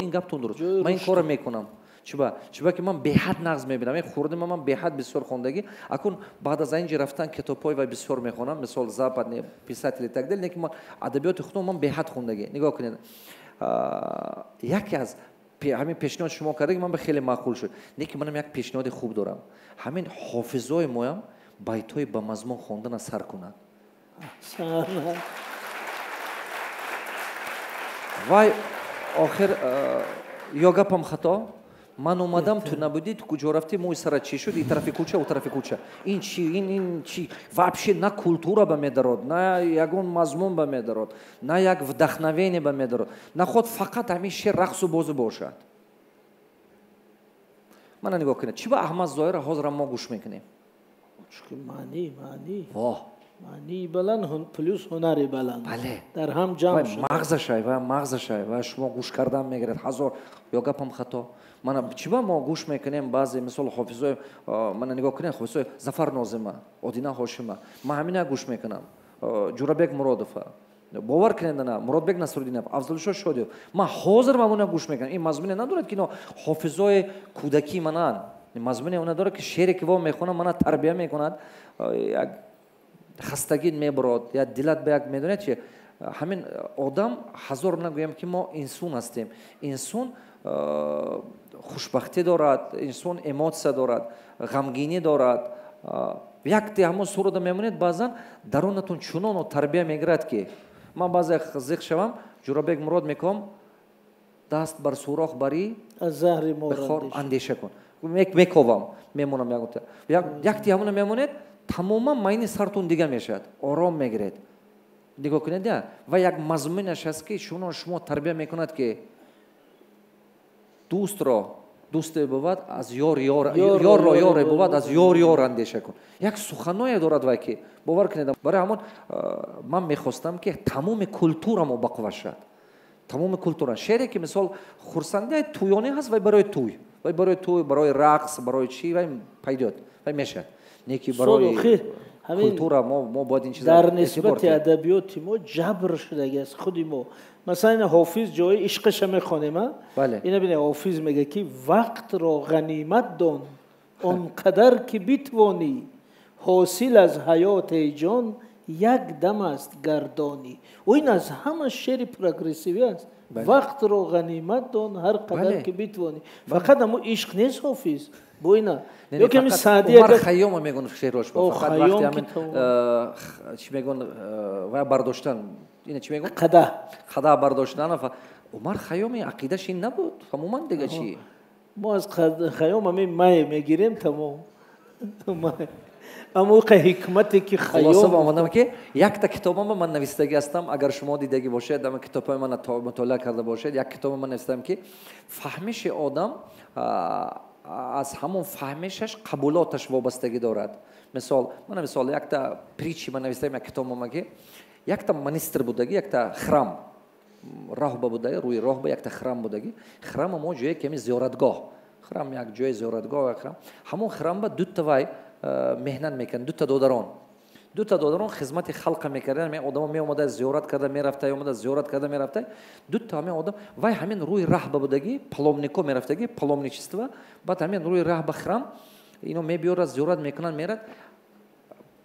Ин гаптон дуруст, ман ин корро мекунам. Чиба? Чиба ки ман беҳад нағз мебинам. Ин хурдима ман беҳад бисёр хондагӣ. Акун баъд аз инҷи рафтан китобҳои вай бисёр мехонам, мисол западные писатели, так далее, лекин ман адабиёти худам ман беҳад хондагӣ. Нигоҳ кунед. Яке аз ҳамин пешниҳод шумо кардаги ман ба хеле маъқул шуд. Лекин манам як пешниҳоди хуб дорам. Ҳамин ҳофизои моям байтҳои ба мазмун хондана сар кунад. Вай охир ё гапам хато? Ман омадам, ту набудӣ, ту куҷо рафтӣ, мӯи сара чӣ шуд, ин тарафи кӯча, у тарафи кӯча. Ин чи, ин чи? Вообще на культура ба медарод, на ягон мазмун ба медарод, на як вдохновение ба медарод. Наход фақат ҳамин шер рақсу бозӣ бошад. Мана нигоҳ кунед, чӣ ба Аҳмад Зоҳира ҳозирам мо гӯш мекунем? Чунки маъни, маъни. Воҳ. Маънии баланд плюс ҳунари баланд. Бале. Дар ҳам ҷамъ шуд. Мағзашай, ва мағзашай, ва шумо гӯш кардан мегиред ҳазор, ё гапам хато? Мана чӣ ба мо гӯш мекунем баъзе мисол ҳофизои, мана нигоҳ кунед, ҳофизои Зафар Нозима, Одина Ҳошима. Ман ҳамина гӯш мекунам. Ҷурабек Муродова. Бовар кунед на, Муродбек Насруддинов, Афзалшоҳ Шодиев. Ман ҳозир мамуна гӯш мекунам. Ин мазмуне надорад ки ино ҳофизои кӯдакии мананд. Мазмуне она дорад ки шере ки во мехонам мана тарбия мекунад, як хастагӣ мебарод, я дилат ба як медонед чи ҳамин одам ҳазор нагӯям ки мо инсон ҳастем. Инсон хушбахтӣ дорад, инсон эмотсия дорад, ғамгинӣ дорад. Якте ҳамон суруда мемонед, баъзан дарунатон чуноно тарбия мегирад ки ман баъзе зиқ шавам, Ҷурабек Мурод меком, даст бар сурох барӣ, аз заҳри мор андеша кун. Мековам, мемонам ягонта. Якте ҳамона мемонед, тамоман майни сартун дига мешавад, ором мегиред. Нигоҳ кунед, ва як мазмунаш аст ки шуно шумо тарбия мекунад ки дӯстро дӯсте бувад аз ёр ёр, ёрро ёре бувад аз ёр ёр андеша кун. Як суханое дорад вай ки бовар кунед, барои ҳамон ман мехостам ки тамоми культурамо бақувват шавад. Тамоми культура. Шере ки мисол хурсандии тӯёнӣ ҳаст, вай барои тӯй, вай барои тӯй, барои рақс, барои чӣ, вай пайдёт, вай мешавад. Неки барои культура мо бояд ин чиза дар нисбати адабиёти мо ҷабр шудаги аст худи мо. Масалан, ҳофиз ҷои ишқаша мехонем, а? Ина бинед, ҳофиз мегӯяд ки вақтро ғанимат дон, он қадар ки битвонӣ, ҳосил аз ҳаёте ҷон як дам аст гардонӣ. Ӯ ин аз ҳама шери прогрессивӣ аст. Вақтро ғанимат дон, ҳар қадар ки битвонӣ. Фақат ҳамо ишқ нест ҳофиз. Бо ина. Ё ки ҳамин Саъдӣ Умар Хайёма мегӯн шеърош бо. Фақат вақти ҳамин чӣ мегӯн, вай бардоштан, ина чӣ мегӯн? Қада. Қада бардоштан. Умар Хайёми ақидаш ин набуд, тамоман дига чӣ? Мо аз Хайём ҳамин май мегирем тамом. Аммо ӯ ҳикмате ки Хайём хулоса омадам ки якта китобам ман навистагӣ ҳастам, агар шумо дидагӣ бошед, ама китобҳои ман мутолиа карда бошед, як китоби ман навистам ки фаҳмиши одам аз ҳамон фаҳмишаш қабулоташ вобастагӣ дорад. Мисол, мана мисол якта притчи ман навистам як китобам ки якта монастир будагӣ, якта храм роҳба будагӣ, рӯи роҳба якта храм будагӣ. Храм мо ҷое ки ҳамин зиёратгоҳ, храм як ҷои зиёратгоҳ, храм. Ҳамон храмба дута вай меҳнат мекарданд, дута додарон. Дута додарон хизмати халқа мекарданд, ҳамин одамо меомада зиёрат карда мерафта, омада зиёрат карда мерафта. Дута ҳамин одам вай ҳамин рӯи раҳба будагӣ, паломнико мерафтагӣ, паломничество. Баъд ҳамин рӯи раҳба храм ино мебиёрад, зиёрат мекунанд, мерад.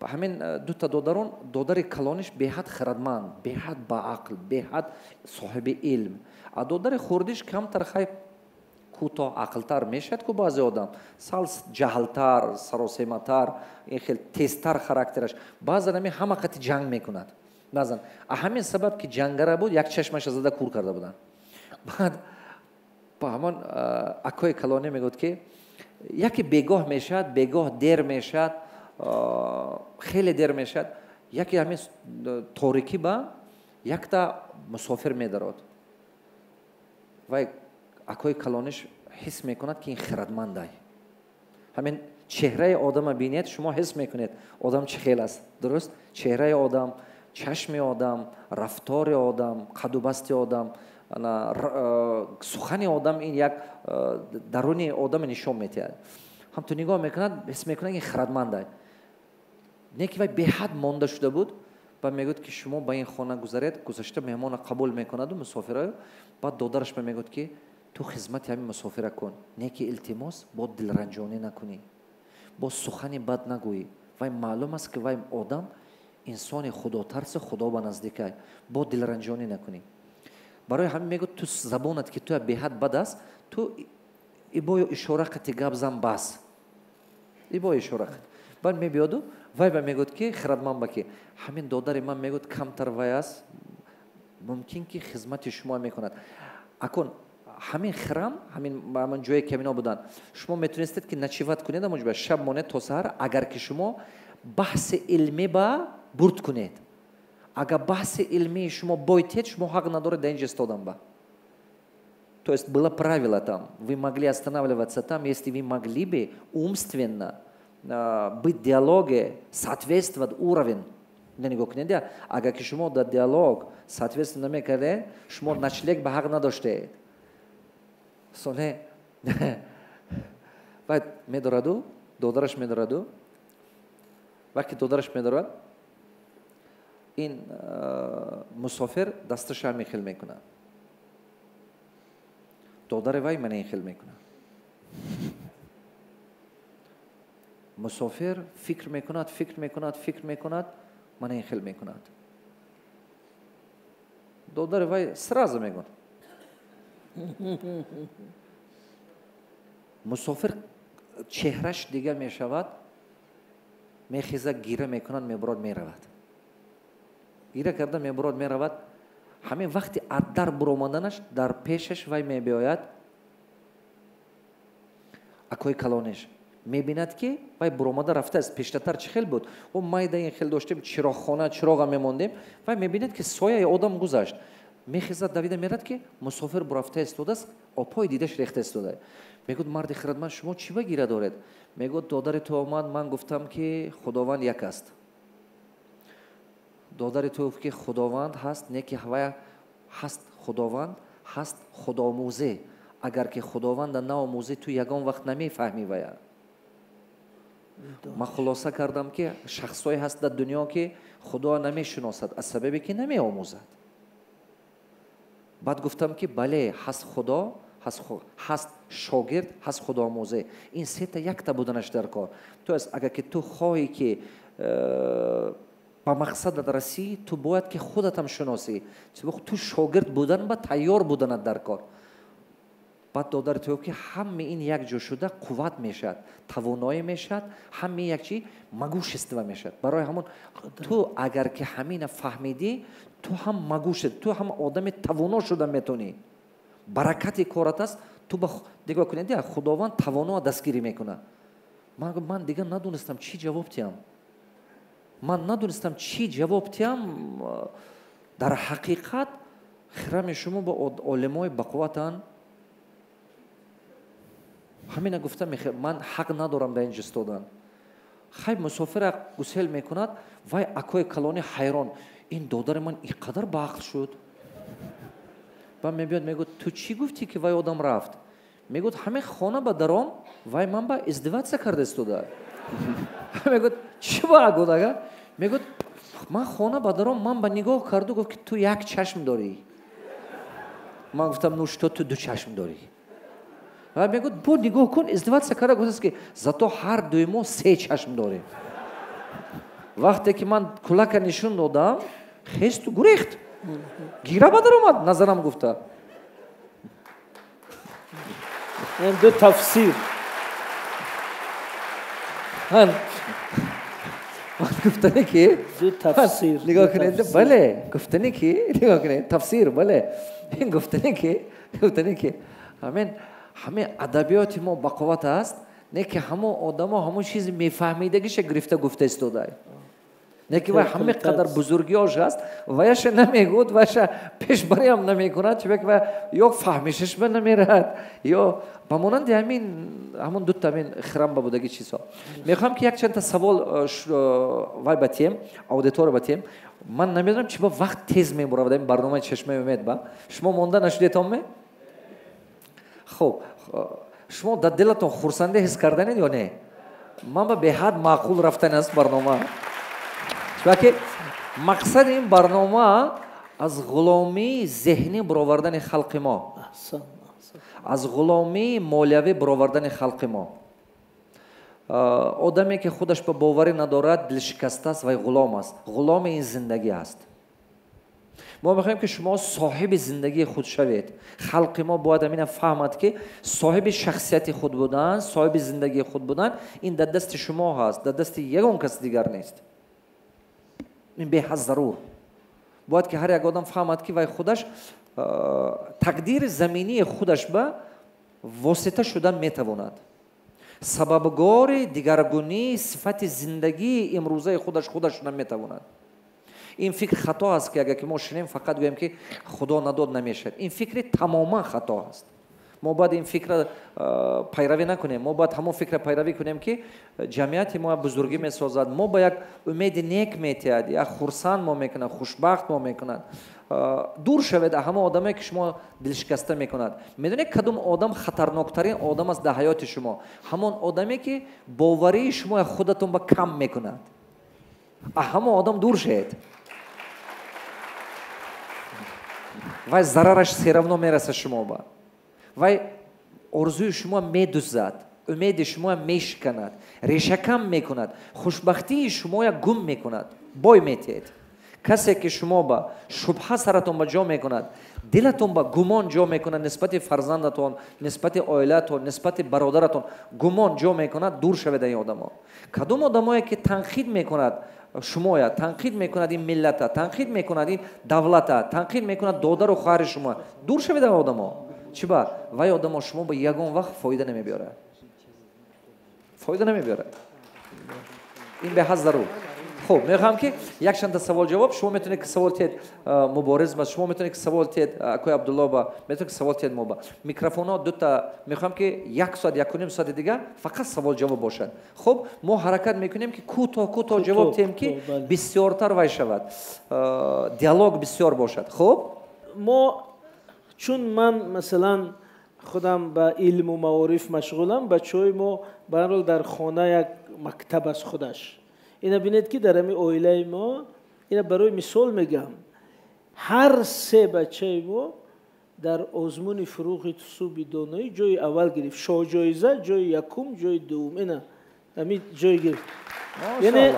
Ҳамин дута додарон, додари калониш беҳад хирадманд, беҳад баақл, беҳад соҳиби илм. А додари хурдиш камтар хай кӯтоҳ ақлтар мешавад ку баъзе одам, сал ҷаҳлтар, саросематар, ин хел тезтар характераш. Баъзан ҳамин ҳама қати ҷанг мекунад. Баъзан а ҳамин сабаб ки ҷангара буд, як чашмаша зада кур карда буданд. Баъд ба ҳамон акои калонӣ мегӯяд ки яке бегоҳ мешавад, бегоҳ дер мешавад, хеле дер мешавад, яке ҳамин торикӣ ба якта мусофир медарод. Вай акои калониш ҳис мекунад ки ин хирадмандай. Ҳамин чеҳраи одама бинед, шумо ҳис мекунед одам чӣ хел аст. Дуруст? Чеҳраи одам, чашми одам, рафтори одам, қадубасти одам, сухани одам ин як даруни одама нишон медиҳад. Ҳам ту нигоҳ мекунад, ҳис мекунад ин хирадмандай. Не ки вай беҳад монда шуда буд, ба мегӯяд ки шумо ба ин хона гузаред, гузашта меҳмона қабул мекунаду мусофираю. Баъд додараш ба мегӯяд ки Ту хизмати ҳамин мусофира кун, не ки илтимос, бо дилранҷонӣ накунӣ, бо сухани бад нагӯӣ. Вай маълум аст, ки вай одам инсони худотарси, худо ба наздикай, бо дилранҷонӣ накунӣ. Барои ҳамин мегӯ, ту забонат ки ту беҳад бад аст, ту ибою ишора қати гап зан, бас ибою ишора қати. Баъд мебиёду вай ба мегӯяд, ки хирадманд ба ки ҳамин додари ман мегӯяд, камтар вай аст, мумкин ки хизмати шумо мекунад. Акун ҳамин хирам, ҳамин ҷое ки ҳамино буданд, шумо метавонистед ки ночевать кунед, амоҷба шаб монед то саҳар, агар ки шумо баҳси илмӣ ба бурд кунед. Агар баҳси илмии шумо бойтед, шумо ҳақ надоред дар инҷа истодан ба. То есть было правило там, вы могли останавливаться там, если вы могли бы умственно быть в диалоге, соответствовать уровень. Нигоҳ кунед, агар ки шумо дар диалог соответственно намекардед, шумо ночлег ба ҳақ надоштед. Соне баъд медораду, додараш медораду, вақте додараш медорад, ин мусофир дасташа ҳамин хел мекунад. Додари вай мана ин хел мекунад. Мусофир фикр мекунад, фикр мекунад, фикр мекунад, мана ин хел мекунад. Додари вай сразу мегӯяд. Мусофир чеҳраш дига мешавад, мехеза, гира мекунад, мебурад, меравад. Гира карда мебурад, меравад. Ҳамин вақти аз дар буромаданаш дар пешаш вай мебиёяд, акои калонеш мебинад, ки вай буромада рафтааст. Пештатар чӣ хел буд? О, майда ин хел доштем, чироғхона, чироға мемондем. Вай мебинад, ки сояи одам гузашт. Мехезад, давида мерад, ки мусофир бурафта истодааст, обҳои дидаш рехта истода. Мегӯяд, марди хирадманд, шумо чӣ ба гира доред? Мегӯяд, додари ту омад, ман гуфтам, ки Худованд як аст. Додари ту гуфт, ки Худованд ҳаст, не ки вай ҳаст, Худованд ҳаст, худомӯзӣ. Агар ки Худованда наомӯзӣ, ту ягон вақт намефаҳмӣ вая. Ман хулоса кардам, ки шахсое ҳаст дар дунё, ки Худо намешиносад, аз сабабе ки намеомӯзад. Баъд гуфтам, ки бале, ҳаст Худо, ҳаст шогирд, ҳаст худоомӯзӣ. Ин сета якта буданаш дар кор. То есть агар ки ту хоҳӣ, ки ба мақсадат расӣ, ту бояд ки худатам шиносӣ. Ту шогирд будан ба тайёр буданат дар кор. Баъд додари ту ки ҳамаи ин якҷо шуда қувват мешавад, тавоноӣ мешавад, ҳамаи як чи могущество мешавад. Барои ҳамон ту агар ки ҳамина фаҳмидӣ, ту ҳам могущество, ту ҳам одами тавоно шуда метавонӣ. Баракати корат аст, ту ба нигоҳ кунед, Худованд тавоноа дастгирӣ мекунад. Ман дигар надонистам чӣ ҷавоб диҳам. Ман надонистам чӣ ҷавоб диҳам. Дар ҳақиқат хирами шумо бо олимои бақувватанд. Ҳамина гуфта, ман ҳақ надорам дар инҷа истодан. Хай мусофира гусел мекунад, вай акои калони ҳайрон, ин додари ман ин қадар баақл шуд. Баъд мебиёд, мегӯяд, ту чӣ гуфтӣ, ки вай одам рафт? Мегӯяд, ҳамин хона ба даром, вай ман ба издеваться карда истода. Мегӯяд, чӣ ба гуфт ага? Мегӯяд, ман хона ба даром, ман ба нигоҳ карду гуфт, ки ту як чашм дорӣ. Ман гуфтам, ну что, ту ду чашм дорӣ. Ва мегӯяд, бо нигоҳ кун, издеваться карда гуфтааст, ки зато ҳар дуи мо се чашм дорем. Вақте ки ман кулака нишон додам, хесту гурехт. Гира ба дар омад, назарам гуфта. Ин ду тафсир. Ман гуфтане ки ду тафсир. Нигоҳ кунед, бале, гуфтане ки, нигоҳ кунед, тафсир, бале. Ин гуфтане ки ҳамин ҳамин адабиёти мо бақувват аст, не ки ҳамон одамо ҳамон чизи мефаҳмидагиша гирифта гуфта истодай. Не ки вай ҳамин қадар бузургиёш аст, ваяша намегӯд, ваяша пешбариам намекунад, чунки вай ё фаҳмишаш ба намерад, ё ба монанди ҳамин ҳамон дута ҳамин хирам ба будаги чизҳо. Мехоҳам, ки якчандта савол вай ба тем, аудитория ба тем. Ман намедонам, чи ба вақт тез мебуравад ин барномаи Чашмаи умед ба. Шумо монда нашудетон ме? Хуб, шумо дар дилатон хурсандӣ ҳис карданед ё не? Ман ба беҳад маъқул рафтан аст барнома. Чунки мақсади ин барнома аз ғуломии зеҳнӣ баровардани халқи мо. Аз ғуломии молиявӣ баровардани халқи мо. Одаме ки худаш ба боварӣ надорад, дилшикаста аст ва ғулом аст. Ғуломи ин зиндагӣ аст. Мо мехоҳем, ки шумо соҳиби зиндагии худ шавед. Халқи мо бояд амина фаҳмад, ки соҳиби шахсияти худ будан, соҳиби зиндагии худ будан ин дар дасти шумо ҳаст, дар дасти ягон кас дигар нест. Ин беҳад зарур. Бояд ки ҳар як одам фаҳмад, ки вай худаш тақдири заминии худаш ба восита шудан метавонад, сабабгори дигаргунии сифати зиндагии имрӯзаи худаш шудан метавонад. Ин фикр хато аст, ки агар ки мо шинем, фақат гӯем, ки Худо надод, намешавад. Ин фикри тамоман хато аст. Мо бояд ин фикра пайравӣ накунем. Мо бояд ҳамон фикра пайравӣ кунем, ки ҷамъияти мо бузургӣ месозад, мо ба як умеди нек метиҳад, як хурсанд мо мекунад, хушбахт мо мекунад. Дур шавед аз ҳама одаме, ки шумо дилшикаста мекунад. Медонед, кадом одам хатарноктарин одам аст дар ҳаёти шумо? Ҳамон одаме, ки боварии шумо худатон ба кам мекунад. Аз ҳамон одам дур шавед. Вай зарараш всё равно мерасад шумо ба. Вай орзуи шумо медузад, умеди шумо мешиканад, решакам мекунад, хушбахтии шумоя гум мекунад, бой метиҳед. Касе ки шумо ба шубҳа саратон ба ҷо мекунад, дилатон ба гумон ҷо мекунад нисбати фарзандатон, нисбати оилатон, нисбати бародаратон гумон ҷо мекунад, дур шавед ин одамо. Кадом одамое ки танқид мекунад шумоя, танқид мекунад ин миллата, танқид мекунад ин давлата, танқид мекунад додару хоҳари шумо, дур шавед ин одамо. Чӣ ба? Вай одамо шумо ба ягон вақт фоида намебиёрад, фоида намебиёрад. Ин беҳад зарур. Хуб, мехоҳам, ки якчанда савол ҷавоб. Шумо метавонед, ки савол тиҳед Мубориз ба, шумо метавонед, ки савол тиҳед акои Абдулло ба, метавонед, ки савол тиҳед мо ба. Микрофонҳо дута. Мехоҳам, ки як соат, якуним соати дигар фақат савол ҷавоб бошад. Хуб, мо ҳаракат мекунем, ки кӯтоҳ кӯтоҳ ҷавоб тиҳем, ки бисёртар вай шавад, диалог бисёр бошад. Хуб. Мо чун ман, масалан, худам ба илму маориф машғулам, бачаҳои мо ба ҳар ҳол дар хона як мактаб аст худаш. Ина бинед, ки дар ҳамин оилаи мо, ина барои мисол мегӯям, ҳар се бачаи мо дар озмуни «Фурӯғи субҳи доноӣ» ҷои аввал гирифт, шоҳҷоиза, ҷои якум, ҷои дуввум, ина ҳамин ҷой гирифт. Яъне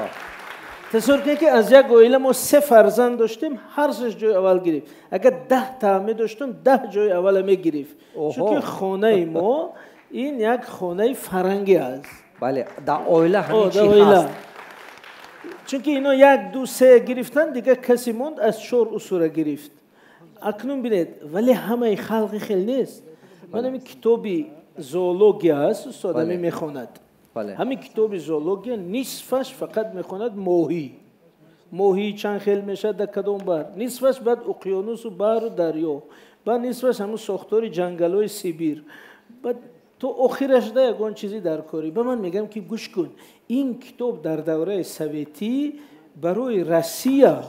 тасаввур кунед, ки аз як оила мо се фарзанд доштем, ҳар сеш ҷои аввал гирифт. Агар 10 та медоштем, 10 ҷои аввала мегирифт, чунки хонаи мо ин як хонаи фарангӣ аст. Бале, дар оила ҳамин чи ҳаст. Чунки ино як, ду, се гирифтанд, дигар касе монд, аз чор усура гирифт. Акнун бинед, вале ҳамаи халқи хел нест. Ман ҳамин китоби зоология аст, устод, ҳамин мехонад. Ҳамин китоби зоология нисфаш фақат мехонад моҳӣ, моҳӣ чанд хел мешавад, дар кадом баҳр, нисфаш баъд уқёнусу баҳру дарё, баъд нисфаш ҳамун сохтори ҷангалҳои Сибир, баъд то охираш да ягон чизи дар корӣ. Ба ман мегӯям, ки гӯш кун, ин китоб дар давраи советӣ барои Россия,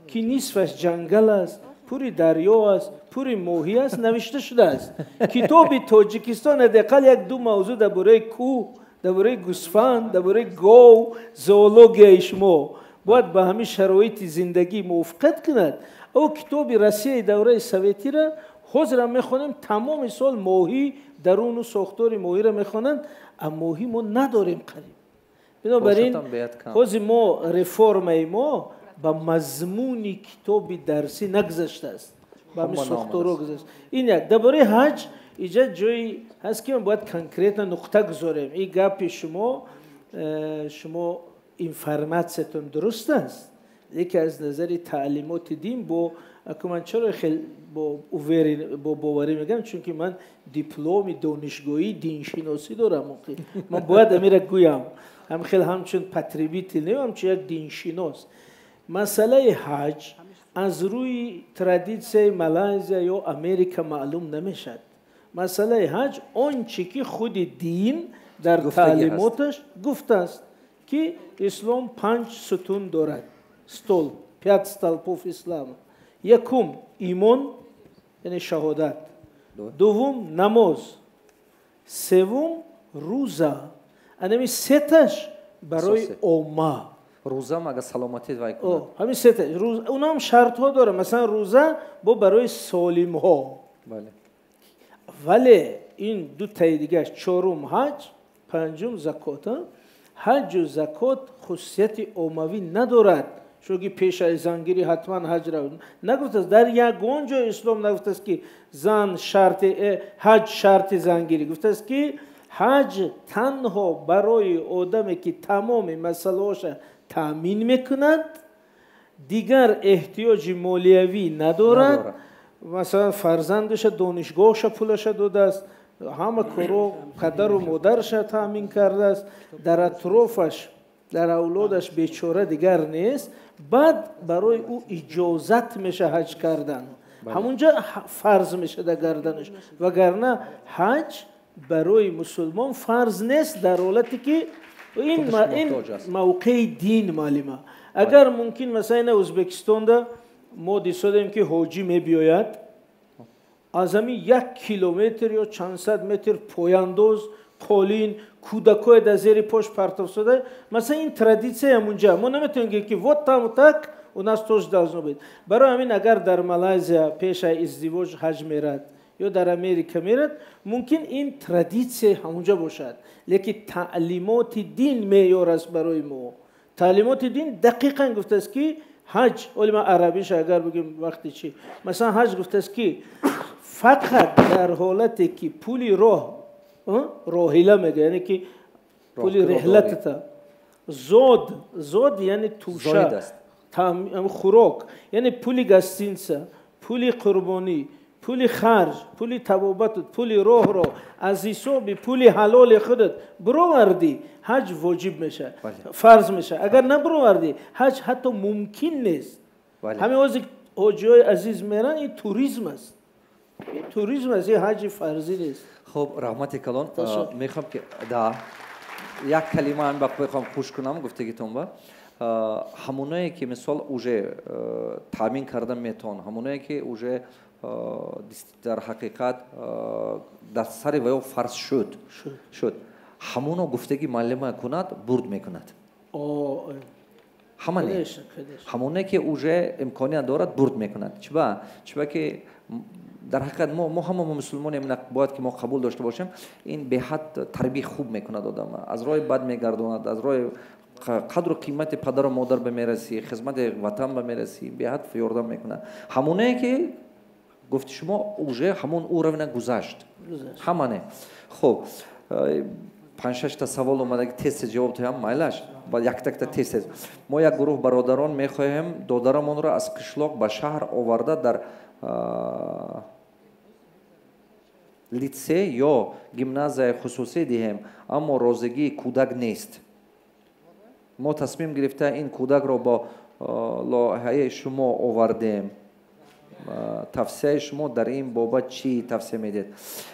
ки нисфаш ҷангал аст, пури дарё аст, пури моҳӣ аст, навишта шудааст. Китоби Тоҷикистон ҳадди як ду мавзӯъ дар бораи кӯҳ, дар бораи гӯсфанд, дар бораи гов, зоологияи шумо бояд ба ҳамин шароити зиндагӣ мувофиқат кунад. Ӯ китоби Россияи давраи советира ҳозирам мехонем, тамоми сол моҳӣ, даруну сохтори моҳиро мехонанд, а моҳӣ мо надорем қариб. Бинобар ин ҳозир мо реформаи мо ба мазмуни китоби дарсӣ нагузаштааст, ба ҳамин сохторо гузашт. Ин як. Дар бораи ҳаҷ иҷа ҷое ҳаст, ки мо бояд конкретно нуқта гузорем. Ин гапи шумо, шумо информатсиятон дуруст аст, лекин аз назари таълимоти дин бо аку ман чаро хел бо уверен, бо боварӣ мегӯям? Чунки ман дипломи донишгоҳии диншиносӣ дорам. Ман бояд амира гӯям, ҳам хел ҳамчун потребитель не, ҳамчун як диншинос. Масъалаи ҳаҷ аз рӯи традитсияи Малайзия ё Америка маълум намешавад. Масъалаи ҳаҷ он чӣ ки худи дин дар таълимоташ гуфтааст, ки ислом панҷ сутун дорад, столб, пять столпов ислама. Якум имон, яъне шаҳодат, дуввум намоз, севум рӯза. Анами сеташ барои омма. Рӯзам агар саломатӣ вай. Ҳамин сета, унам шартҳо дорад. Масалан, рӯза бо барои солимҳо, вале Ин ду таи дигаш, чорум ҳаҷ, панҷум закот. Ҳаҷу закот хусусияти оммавӣ надорад. Чунки пеш аз зангирӣ ҳатман ҳаҷ рав нагуфтааст. Дар ягон ҷои ислом нагуфтааст, ки зан шарти ҳаҷ, шарти зангирӣ. Гуфтааст, ки ҳаҷ танҳо барои одаме, ки тамоми масъалаҳоша таъмин мекунад, дигар эҳтиёҷи молиявӣ надорад, масалан, фарзандаша донишгоҳша пулаша додааст, ҳама коро падару модараша таъмин кардааст, дар атрофаш, дар авлодаш бечора дигар нест, баъд барои ӯ иҷозат меша ҳаҷ кардан. Ҳамунҷа фарз меша дар гарданаш, вагарна ҳаҷ барои мусулмон фарз нест дар ҳолате ки ин мавқеи дин маълима. Агар мумкин, масалан, Ӯзбекистонда мо дисодем, ки ҳоҷӣ мебиёяд, аз ҳамин 1 километр ё чанд сад метр пояндоз, қолин, кӯдакое дар зери пош партофсода. Масалан, ин традитсия ҳамунҷа. Мо наметавонем гӯем, ки вот там так, у нас тоже должно быть. Барои ҳамин, агар дар Малайзия пеш аз издивоҷ ҳаҷ мерад ё дар Америка мерад, мумкин ин традитсия ҳамунҷа бошад, лекин таълимоти дин меъёр аст барои мо. Таълимоти дин дақиқан гуфтааст, ки ҳаҷ, оли ман арабиша агар бигем, вақти чи, масалан, ҳаҷ гуфтааст, ки фақат дар ҳолате ки пули роҳ, роҳила мега, яъне ки пули реҳлатата, зод, зод яъне туша, хӯрок, яъне пули гостиница, пули қурбонӣ, пули харҷ, пули табобатут, пули роҳро аз ҳисоби пули ҳалоли худат бировардӣ, ҳаҷ воҷиб мешавад, фарз мешавад. Агар набировардӣ, ҳаҷ ҳатто мумкин нест. Ҳамин ҳозир ҳоҷиҳои азиз меранд, ин туризм аст, ин туризм аст, ин ҳаҷи фарзӣ нест. Хуб, раҳмати калон. Мехоҳам, ки да як калима мехоҳам хуш кунам гуфтагитон ба ҳамоное, ки мисол уже таъмин карда метавон, ҳамоное, ки уже дар ҳақиқат дар сари ваё фарз шуд, ҳамоно гуфтагӣ муаллима кунад, бурд мекунад. Ҳама не, ҳамоне, ки уже имконият дорад, бурд мекунад. Чиба ки дар ҳақиқат мо ҳама мо мусулмонем, бояд ки мо қабул дошта бошем. Ин беҳад тарбия хуб мекунад, одама аз роҳи бад мегардонад, аз роҳи қадру қимати падару модар ба мерасӣ, хизмати ватан ба мерасӣ, беҳад ёрдам мекунад. Ҳамонае, ки гуфти шумо, уже ҳамон уровня гузашт, ҳама не. Хуб, панҷшашта савол омада, тез тез ҷавоб тоям, майлаш, яктакта, тез тез. Мо як гурӯҳ бародарон мехоҳем додарамонро аз қишлоқ ба шаҳр оварда, дар литсей ё гимназияи хусусӣ диҳем, аммо розигии кӯдак нест. Мо тасмим гирифта, ин кӯдакро бо лоиҳаи шумо овардем. Тавсияи шумо дар ин бобат чӣ тавсия медиҳед?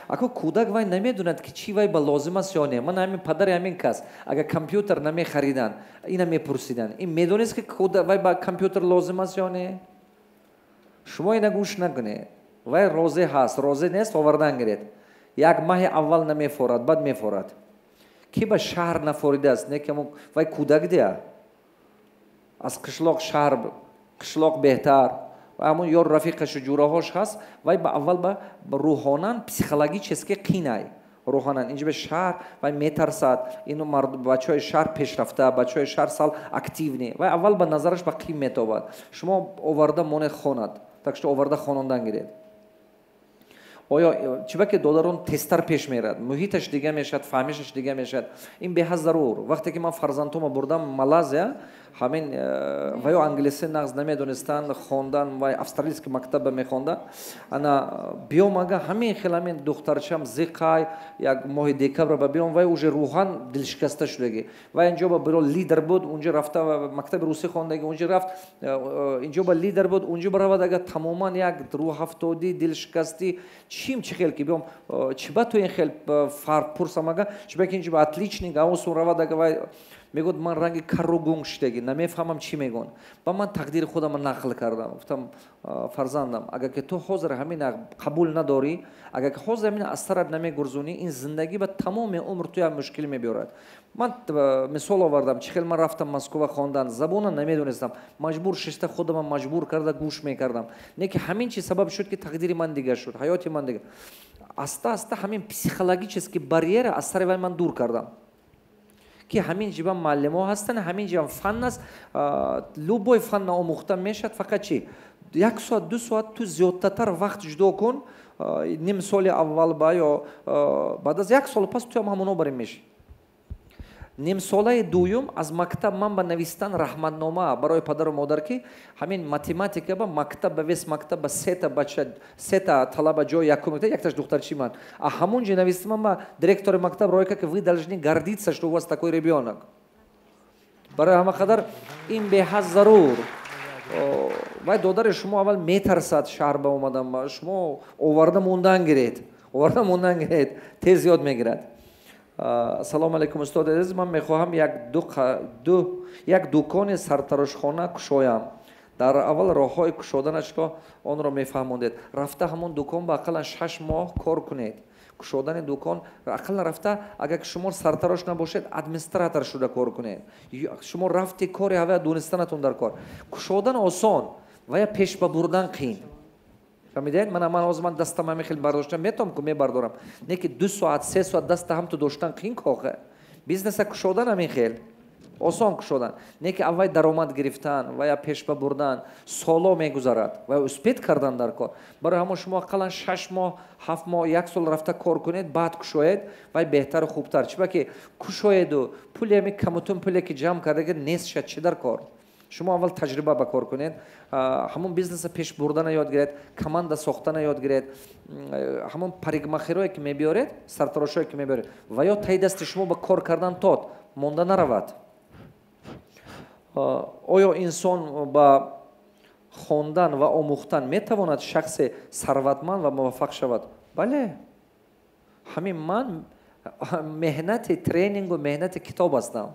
Ако кӯдак вай намедонад, ки чӣ вай ба лозим аст ё не. Ман ҳамин падари ҳамин кас, агар компютер намехариданд, ина мепурсиданд: ин медонист, ки вай ба компютер лозим аст ё не? Шумо ина гӯш накунед. Вай розӣ ҳаст, розӣ нест, овардан гиред. Як маҳи аввал намефорад, баъд мефорад. Ки ба шаҳр нафоридааст? Не, ки вай кӯдак дия, аз қишлоқ шаҳр, қишлоқ беҳтар. Ҳамон ёр, рафиқашу ҷураҳош ҳаст. Вай ба аввал ба рӯҳонан, психологически қинай, рӯҳонан инҷа ба шаҳр вай метарсад. Ину бачаҳои шаҳр пешрафта, бачаҳои шаҳр сал активный. Вай аввал ба назараш ба қим метобад. Шумо оварда монед, хонад. Так что оварда хонондан гиред. Оё чиба ки додарон тезтар пеш мерад, муҳиташ дига мешавад, фаҳмишаш дига мешавад. Ин беҳад зарур. Вақте ки ман фарзандҳома бурдам Малайзия, ҳамин ваё англиси нағз намедонистанд хондан, вай австралийский мактаба мехонда. Ана биёмага, ҳамин хел ҳамин духтарчам зиқай, як моҳи декабр ба биём, вай уже рӯҳан дилшикаста шудагӣ. Вай инҷо ба биро лидер буд, унҷо рафта мактаби русӣ хондаги, унҷо рафт, инҷо ба лидер буд, унҷо баравад, ага тамоман як рӯҳафтодӣ, дилшикастӣ. Чим чӣ хел ки биём, чиба ту ин хел фарқ, пурсам, ага чиба ки инҷо ба отличник авусун равад, ага вай мегӯяд: «Ман ранги карру гунг шудагӣ, намефаҳмам, чӣ мегӯн». Ба ман тақдири худама нақл кардам, гуфтам: «Фарзандам, агар ки ту ҳозир ҳамин қабул надорӣ, агар ки ҳозир ҳамин аз сарат намегурзонӣ, ин зиндагӣ ба тамоми умр туям мушкил мебиёрад». Ман мисол овардам, чӣ хел ман рафтам Москва хондан, забона намедонистам, маҷбур шишта, худама маҷбур карда гӯш мекардам. Не ки ҳамин чиз сабаб шуд, ки тақдири ман дигар шуд, ҳаёти ман дигар. Аста аста ҳамин психологический барьера аз сари вай ман дур кардам, ки ҳамин ҷиба муаллимо ҳастанд, ҳамин ҷиба фан аст, любой фанна омӯхта мешавад. Фақат чи, як соат, 2 соат ту зиёдтатар вақт ҷудо кун ним соли аввал ба ё баъд аз як сол пас туям ҳамоно барем мешӣ. Нимсолаи дуюм аз мактаб ман ба навистан раҳматнома барои падару модар, ки ҳамин математика ба мактаб, ба весь мактаб ба сета бача, сета талаба ҷои якум, якташ духтарчи ман. А ҳамон ҷо навистам, ман ба директори мактаб рой кард, ки вы должны гордиться, что у вас такой ребенок. Барои ҳама қадар ин беҳад зарур. Вай додари шумо аввал метарсад шаҳр ба омадан, шумо оварда мондан гиред, оварда мондан гиред, тез ёд мегирад. Ассалому алайкум, устод азиз. Ман мехоҳам як дукони сартарошхона кушоям. Дар аввал роҳҳои кушоданашро онро мефаҳмондед. Рафта ҳамон дукон ба ақаллан 6 моҳ кор кунед. Кушодани дукон, ақаллан рафта, агар ки шумо сартарош набошед, администратор шуда кор кунед. Шумо рафти кори ҳавая донистанатон дар кор. Кушодан осон, вая пеш ба бурдан қиин. Фаҳмидед? Мана, ман ҳозир ман дастам ҳамин хел бардоштам, метавонам ку мебардорам, не ки 2 соат, 3 соат даста ҳамту доштан қиин кохе. Бизнеса кушодан ҳамин хел осон кушодан, не ки аввай даромад гирифтан ва я пешба бурдан соло мегузарад ва успеть кардан дар кор. Барои ҳамон шумо ақаллан 6 моҳ, 7 моҳ, як сол рафта кор кунед, баъд кушоед, вай беҳтару хубтар. Чиба ки кушоеду пули ҳами камутун пуле ки ҷамъ кардаги нест шад, чӣ дар кор? Шумо аввал таҷриба ба кор кунед, ҳамон бизнеса пеш бурдана ёд гиред, команда сохтана ёд гиред. Ҳамон парикмахерое ки мебиёред, сартарошое ки мебиёред, ва ё таи дасти шумо ба кор кардан тод монда наравад. Оё инсон ба хондан ва омӯхтан метавонад шахси сарватманд ва муваффақ шавад? Бале, ҳамин ман меҳнати тренингу меҳнати китоб ҳастам.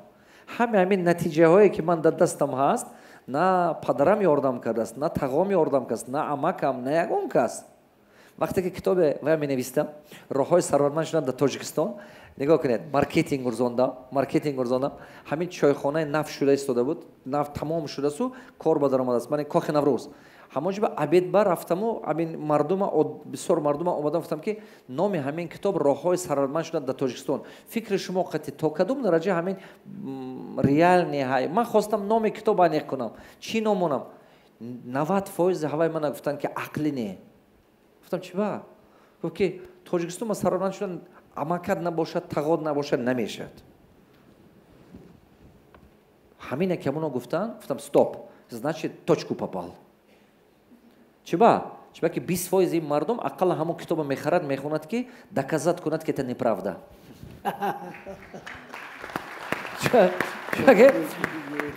Ҳаме ҳамин натиҷаҳое ки ман дар дастам ҳаст, на падарам ёрдам кардааст, на тағом ёрдам кардааст, на амакам, на ягон кас. Вақте ки китобе вая менавистам, «Роҳҳои сарватманд шудан дар Тоҷикистон», нигоҳ кунед, маркетинг гурзондам, маркетинг гурзондам. Ҳамин чойхонаи нав шуда истода буд, нав тамом шудасу кор ба даромадааст, ман Кохи Наврӯз, ҳамон ҷо ба обед ба рафтаму ҳамин мардума, бисёр мардума омадам, гуфтам, ки номи ҳамин китоб «Роҳҳои сарватманд шудан дар Тоҷикистон». Фикри шумо қати то кадом дараҷа ҳамин реальный ҳай? Ман хостам номи китоб аниқ кунам, чӣ ном монам. 90 фоизи ҳаваи мана гуфтанд, ки ақлӣ не. Гуфтам: «Чӣ ба?» Гуфт, ки Тоҷикистон ба сарватманд шудан амакат набошад, тағод набошад, намешавад. Ҳамине ки ҳамоно гуфтанд, гуфтам: «Стоп, значит, точку попал». Чиба? Чиба ки 20 фоизи ин мардум ақаллан ҳамон китобо мехарад, мехонад, ки доказать кунад, ки это неправда.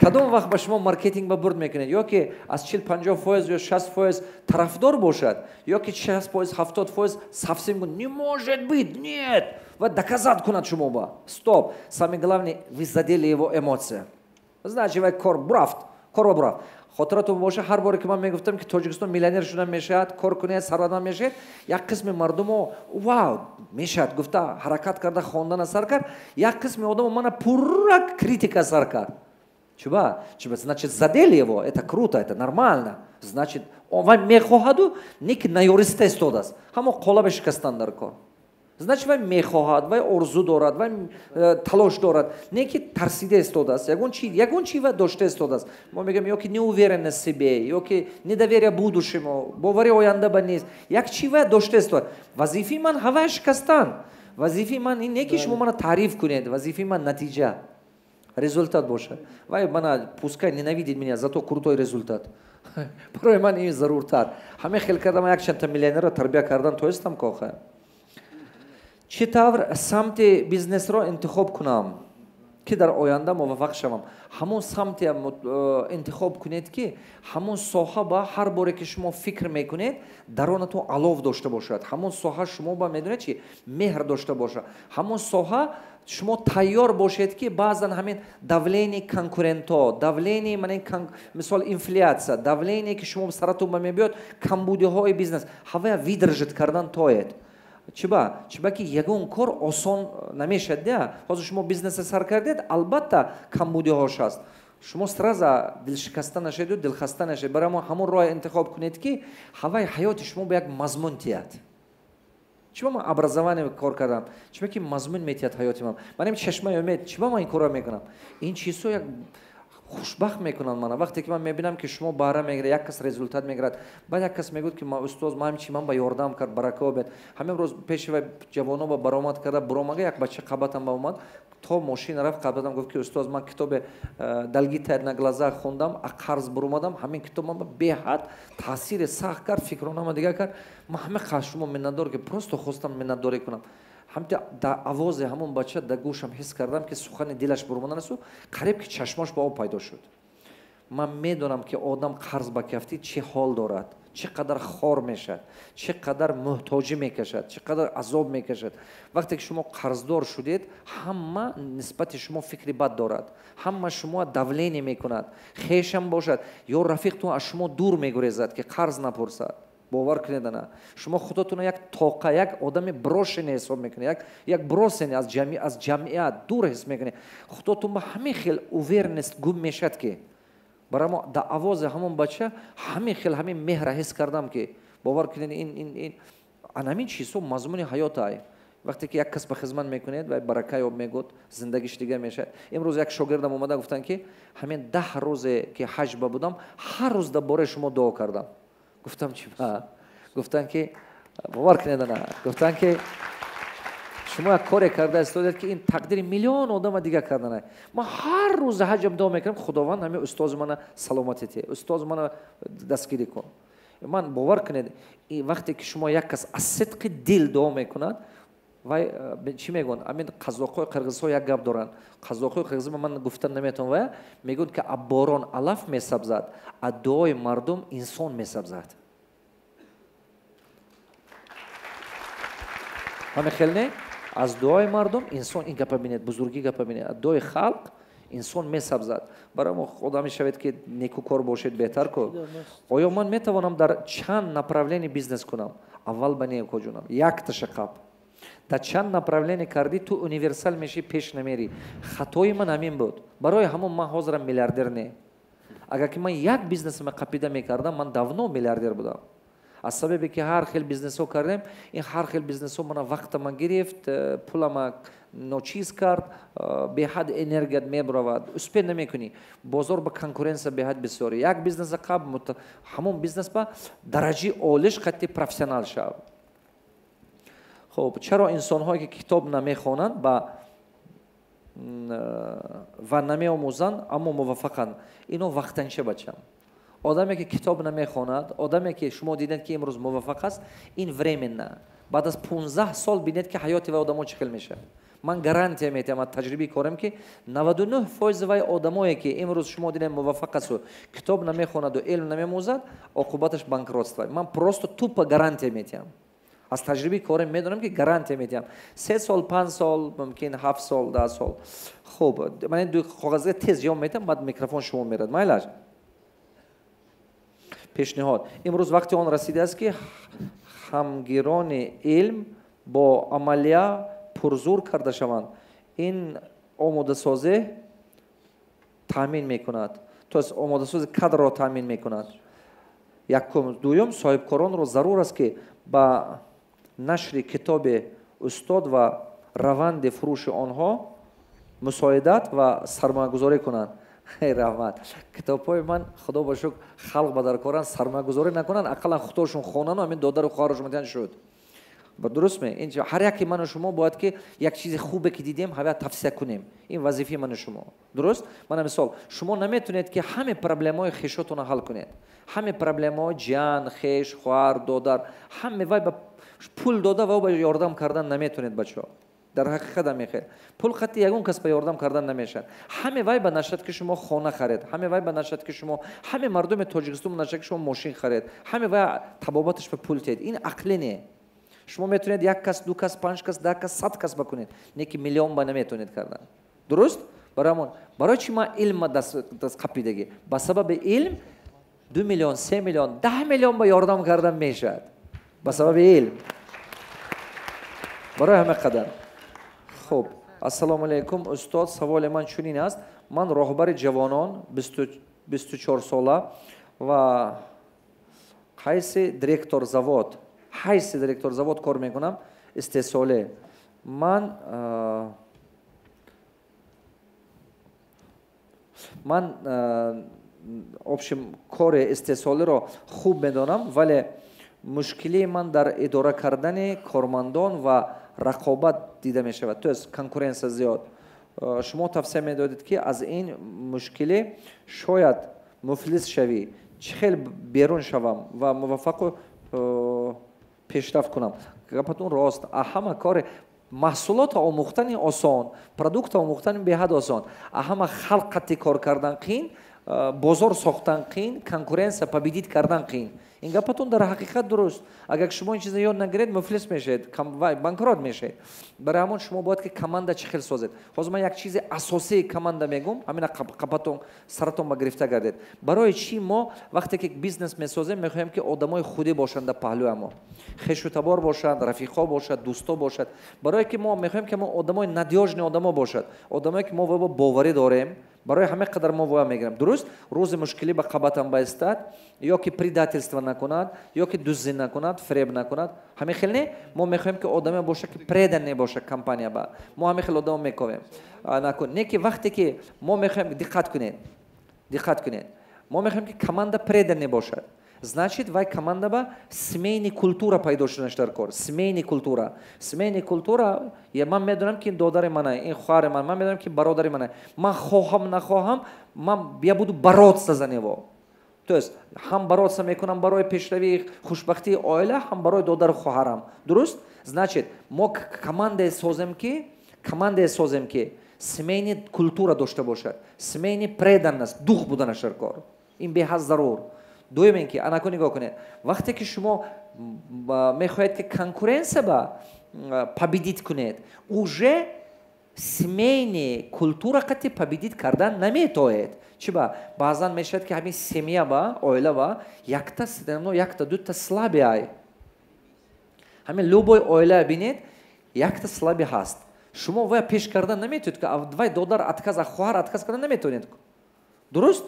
Кадом вақт ба шумо маркетинг ба бурд мекунед? Ё ки аз 40-50 фоиз ё 60 фоиз тарафдор бошад, ё ки 60 фоиз, 70 фоиз совсем не может быть, нет, ва доказать кунад шумо ба. Стоп, самое главное, вы задели его эмоция, значит, вай кор бурафт, кор ба бурафт. Хотиратон боша, ҳар боре ки ман мегуфтам, ки Тоҷикистон миллионер шудан мешавад, кор кунед, сарватманд мешавед, як қисми мардумо «Вау, мешавад» гуфта, ҳаракат карда, хондана сар кард, як қисми одамо мана пурра критика сар кард. Чуба? Чуба, значит, задели его, это круто, это нормально. Значит, он вай мехоҳаду, не ки наёриста истодааст. Ҳамо қолаба шикастан дар кор. Значит, вай мехоҳад, вай орзу дорад, вай талош дорад, не ки тарсида истодааст, ягон чи вай дошта истодааст. Мо мегӯем, ё ки неуверенность в себе, ё ки недоверие будущему, бовари оянда ба нест. Як чи вай дошта истодааст. Вазифаи ман ҳавай шикастан. Вазифаи ман ин не ки шумо мана таъриф кунед, вазифаи ман натиҷа, результат бошад. Вай мана пускай ненавидит меня, зато крутой результат. Барои ман ин заруртар. Ҳамин хел кардам, якчандта миллионерро тарбия кардан тоистам коха. Чӣ тавр самти бизнесро интихоб кунам, ки дар оянда муваффақ шавам? Ҳамон самте интихоб кунед, ки ҳамон соҳа ба ҳар боре ки шумо фикр мекунед, даронатон алов дошта бошад, ҳамон соҳа шумо ба, медонед чи, меҳр дошта бошад, ҳамон соҳа шумо тайёр бошед, ки баъзан ҳамин давление конкурентҳо, давление, мана мисол, инфляция, давление, ки шумо саратон ба мебиёд, камбудиҳои бизнес, ҳавая выдержать кардан тоед. Чиба? Чиба ки ягон кор осон намешавад да. Ҳозир шумо бизнеса сар кардед, албатта, камбудиҳош аст. Шумо сразу дилшикаста нашаведу дилхаста нашавед. Барои ҳамон роҳ интихоб кунед, ки ҳаваи ҳаёти шумо ба як мазмун тиҳад. Чиба ман образование кор кардам? Чиба ки мазмун метиҳад ҳаёти ман? Ман ин чашмаи умед, чиба ман ин корро мекунам? Ин чизҳо як хушбахт мекунанд мана. Вақте ки ман мебинам, ки шумо баҳра мегиред, як кас результат мегирад, баъд як кас мегӯяд, ки ман устоз, ман чи ман ба ёрдам кард, барака обед. Ҳамин рӯз пеши вай ҷавоно ба баромад карда, буромага як бача қабатам ба омад, то мошина рафт қабатам гуфт, ки устоз, ман китобе «Долги тают на глазах» хондам, а қарз буромадам, ҳамин китоб ман ба беҳад таъсири сахт кард, фикронама дигар кард. Ман ҳама шумо миннатдор, ки просто хостам миннатдорӣ кунам. Ҳамта дар овози ҳамон бача дар гӯшам ҳис кардам, ки сухани дилаш бурмоданасу қариб ки чашмош ба об пайдо шуд. Ман медонам, ки одам қарз ба кафтӣ чӣ ҳол дорад, чӣ қадар хор мешавад, чӣ қадар муҳтоҷӣ мекашад, чӣ қадар азоб мекашад. Вақте ки шумо қарздор шудед, ҳама нисбати шумо фикри бад дорад, ҳама шумо давление мекунад, хешам бошад ё рафиқтон аз шумо дур мегурезад, ки қарз напурсад. Бовар кунед, ана шумо худотонро як тоқа, як одами брошенный ҳисоб мекунед, як брошенный аз ҷамъият дур ҳис мекунед. Худотон ба ҳамин хел уверенность гум мешавад, ки барои дар овози ҳамон бача ҳамин хел ҳамин меҳра ҳис кардам, ки бовар кунед, ин ан ҳамин чизҳо мазмуни ҳаёт ай. Вақте ки як кас ба хизмат мекунед, вай барака ёб мегӯд, зиндагиш дигар мешавад. Имрӯз як шогирдам омада гуфтанд, ки ҳамин 10 рӯзе ки ҳаҷ ба будам, ҳар рӯз дар бораи шумо дуо кардам. Гуфтам, чи ба? Гуфтанд, ки бовар кунед, ана гуфтанд, ки шумо як коре карда истодед, ки ин тақдири миллион одама дигар карданай. Ман ҳар рӯз ҳаҷам дуо мекунам, Худованд ҳамин устози мана саломатӣ те, устози мана дастгирӣ кун. Ман бовар кунед, вақте ки шумо як кас аз сидқи дил дуо мекунад, вай чӣ мегӯянд? Ҳамин қазоқҳои қирғизҳо як гап доранд. Қазоқҳои қирғизҳо ман гуфтан наметавонам, вая мегӯянд, ки аз борон алаф месабзад, аз дуои мардум инсон месабзад. Ҳамин хел не? Аз дуои мардум инсон, ин гапа бинед, бузургӣ гапа бинед, аз дуои халқ инсон месабзад. Барои мо худо мешавед, ки некукор бошед, беҳтар ку. Оё ман метавонам дар чанд направление бизнес кунам? Аввал ба некоҷунам, якташа қаб. Дар чанд направление кардӣ, ту универсал мешӣ, пеш намерӣ. Хатои ман ҳамин буд. Барои ҳамон ман ҳозирам миллиардер не. Агар ки ман як бизнесама қапида мекардам, ман давно миллиардер будам. Аз сабабе ки ҳар хел бизнесҳо кардем, ин ҳар хел бизнесҳо мана вақтама гирифт, пулама ночиз кард, беҳад энергият мебуравад, успе намекунӣ. Бозор ба конкуренсия беҳад бисёр. Як бизнеса қаб, ҳамон бизнес ба дараҷаи олиш қатъи профессионал шав. Хоб, чаро инсонҳое ки китоб намехонанд ва намеомӯзанд, аммо муваффақанд? Ино вақтанча, бачам. Одаме ки китоб намехонад, одаме ки шумо дидед, ки имрӯз муваффақ аст, ин временно. Баъд аз 15 сол бинед, ки ҳаёти вай одамо чӣ хел мешавад. Ман гарантия метиҳам аз таҷрибаи корам, ки 99% вай одамое ки имрӯз шумо дидед муваффақ асту китоб намехонаду илм намемӯзад, оқубаташ банкротство. Ман просто тупо гарантия метиҳам. Аз таҷрибаи корам медонам, ки гарантия метиҳам. 3 сол, 5 сол, мумкин 7 сол, 10 сол. Хуб, ман ин ду коғазга тез ҷавоб метиҳам, баъд микрофон шумо мерад. Майлаш? Пешниҳод. Имрӯз вақти он расидааст, ки ҳамгирони илм бо амалия пурзур карда шаванд. Ин омодасозӣ таъмин мекунад. То есть омодасози кадрро таъмин мекунад. Якум. Дуюм, соҳибкоронро зарур аст, ки ба нашри китоби устод ва раванди фурӯши онҳо мусоидат ва сармоягузорӣ кунанд. Эй раҳмат. Китобҳои ман, худо ба шукр, халқ ба даркоранд, сармоягузорӣ накунанд, ақаллан худошон хонану ҳамин додару хоҳарашон метиҳанд шуд. Дуруст ме? Ин ҳар яке ману шумо бояд ки як чизи хубе ки дидем, ҳавая тавсия кунем. Ин вазифаи ману шумо. Дуруст? Мана мисол, шумо наметавонед, ки ҳаме проблемаҳои хешотонро ҳал кунед. Ҳаме проблемаҳои ҷан, хеш, хоҳар, додар, ҳаме вай ба пул дода ва ба ёрдам кардан наметавонед, бачаҳо. Дар ҳақиқат ҳам мехел. Пул қатъи ягон кас ба ёрдам кардан намешавад. Ҳаме вай ба нашад, ки шумо хона харед, ҳаме вай ба нашад, ки шумо, ҳаме мардуми Тоҷикистон нашад, ки шумо мошин харед, ҳаме вай табобаташ ба пул тиҳед. Ин ақлӣ не. Шумо метавонед як кас, ду кас, 5 кас, 10 кас, 100 кас бакунед, не ки миллион ба наметавонед кардан. Дуруст? Барои чӣ ман илм даст қапидагӣ? Ба сабаби илм 2 миллион, 3 миллион, 10 миллион ба ёрдам кардан мешавад. Ба сабаби илм. Барои ҳама қадар. Хуб, ассалому алайкум, устод, саволи ман чунин аст. Ман роҳбари ҷавонон 24 сола ва ҳайси директор завод, кор мекунам. Истеҳсоле ман общем кори истеҳсолиро хуб медонам, вале мушкилии ман дар идора кардани кормандон ва рақобат дида мешавад, то есть конкуренция зиёд. Шумо тавсия медодед, ки аз ин мушкилӣ шояд муфлис шавӣ, чӣ хел берун шавам ва муваффақу пешрафт кунам? Гапатон рост. Ҳама кори маҳсулотро омӯхтани осон, продуктро омӯхтани беҳад осон, ҳама халқ қатъи кор кардан қиин, бозор сохтан қиин, конкуренция победить кардан қиин. Ин гапатон дар ҳақиқат дуруст. Агар шумо ин чиза ёд нагиред, муфлис мешавед, банкрот мешавед. Барои ҳамон шумо бояд ки команда чӣ хел созед. Ҳозир ман як чизи асосии команда мегӯм, ҳамина қапатон саратон ба гирифта гардед. Барои чӣ мо вақте ки бизнес месозем, мехоҳем, ки одамои худӣ бошанд дар паҳлӯи мо, хешу табор бошанд, рафиқҳо бошад, дӯсто бошад? Барое ки мо мехоҳем, ки мо одамои надёжный одамо бошад, одамое ки мо ба боварӣ дорем. Барои ҳама қадар мо воя мегирем, дуруст, рӯзи мушкилӣ ба қабатам баистад, ё ки предательство накунад, ё ки дуздӣ накунад, фиреб накунад. Ҳамин хел не? Мо мехоҳем, ки одаме бошад, ки преданный бошад компания ба мо. Ҳамин хел одамо мековем. Не ки вақте ки мо мехоҳем, диққат кунед, диққат кунед, мо мехоҳем, ки команда преданный бошад, значит, вай команда ба семейный культура пайдо шуданаш дар кор. Семейный культура, семейный культура. Ман медонам, ки ин додари мана, ин хоҳари ман, ман медонам, ки бародари мана. Ман хоҳам, нахоҳам, ман я буду бороться за него. То есть ҳам бороться мекунам барои пешравии, хушбахтии оила, ҳам барои додару хоҳарам, дуруст? Значит, мо командае созем, ки семейный культура дошта бошад, семейный преданность, дух буданаш дар кор. Ин беҳад зарур. Дуюм ин ки анаку нигоҳ кунед, вақте ки шумо мехоҳед, ки конкуренция ба победить кунед, уже семейный культура қати победить кардан наметоед. Чи ба? Баъзан мешавад, ки ҳамин семья ба, оила ба якта, якта, дута слабый ай. Ҳамин любой оила бинед, якта слабый ҳаст. Шумо вая пеш кардан наметавонед, ки вай додар отказ, хоҳар отказ кардан наметавонед, дуруст?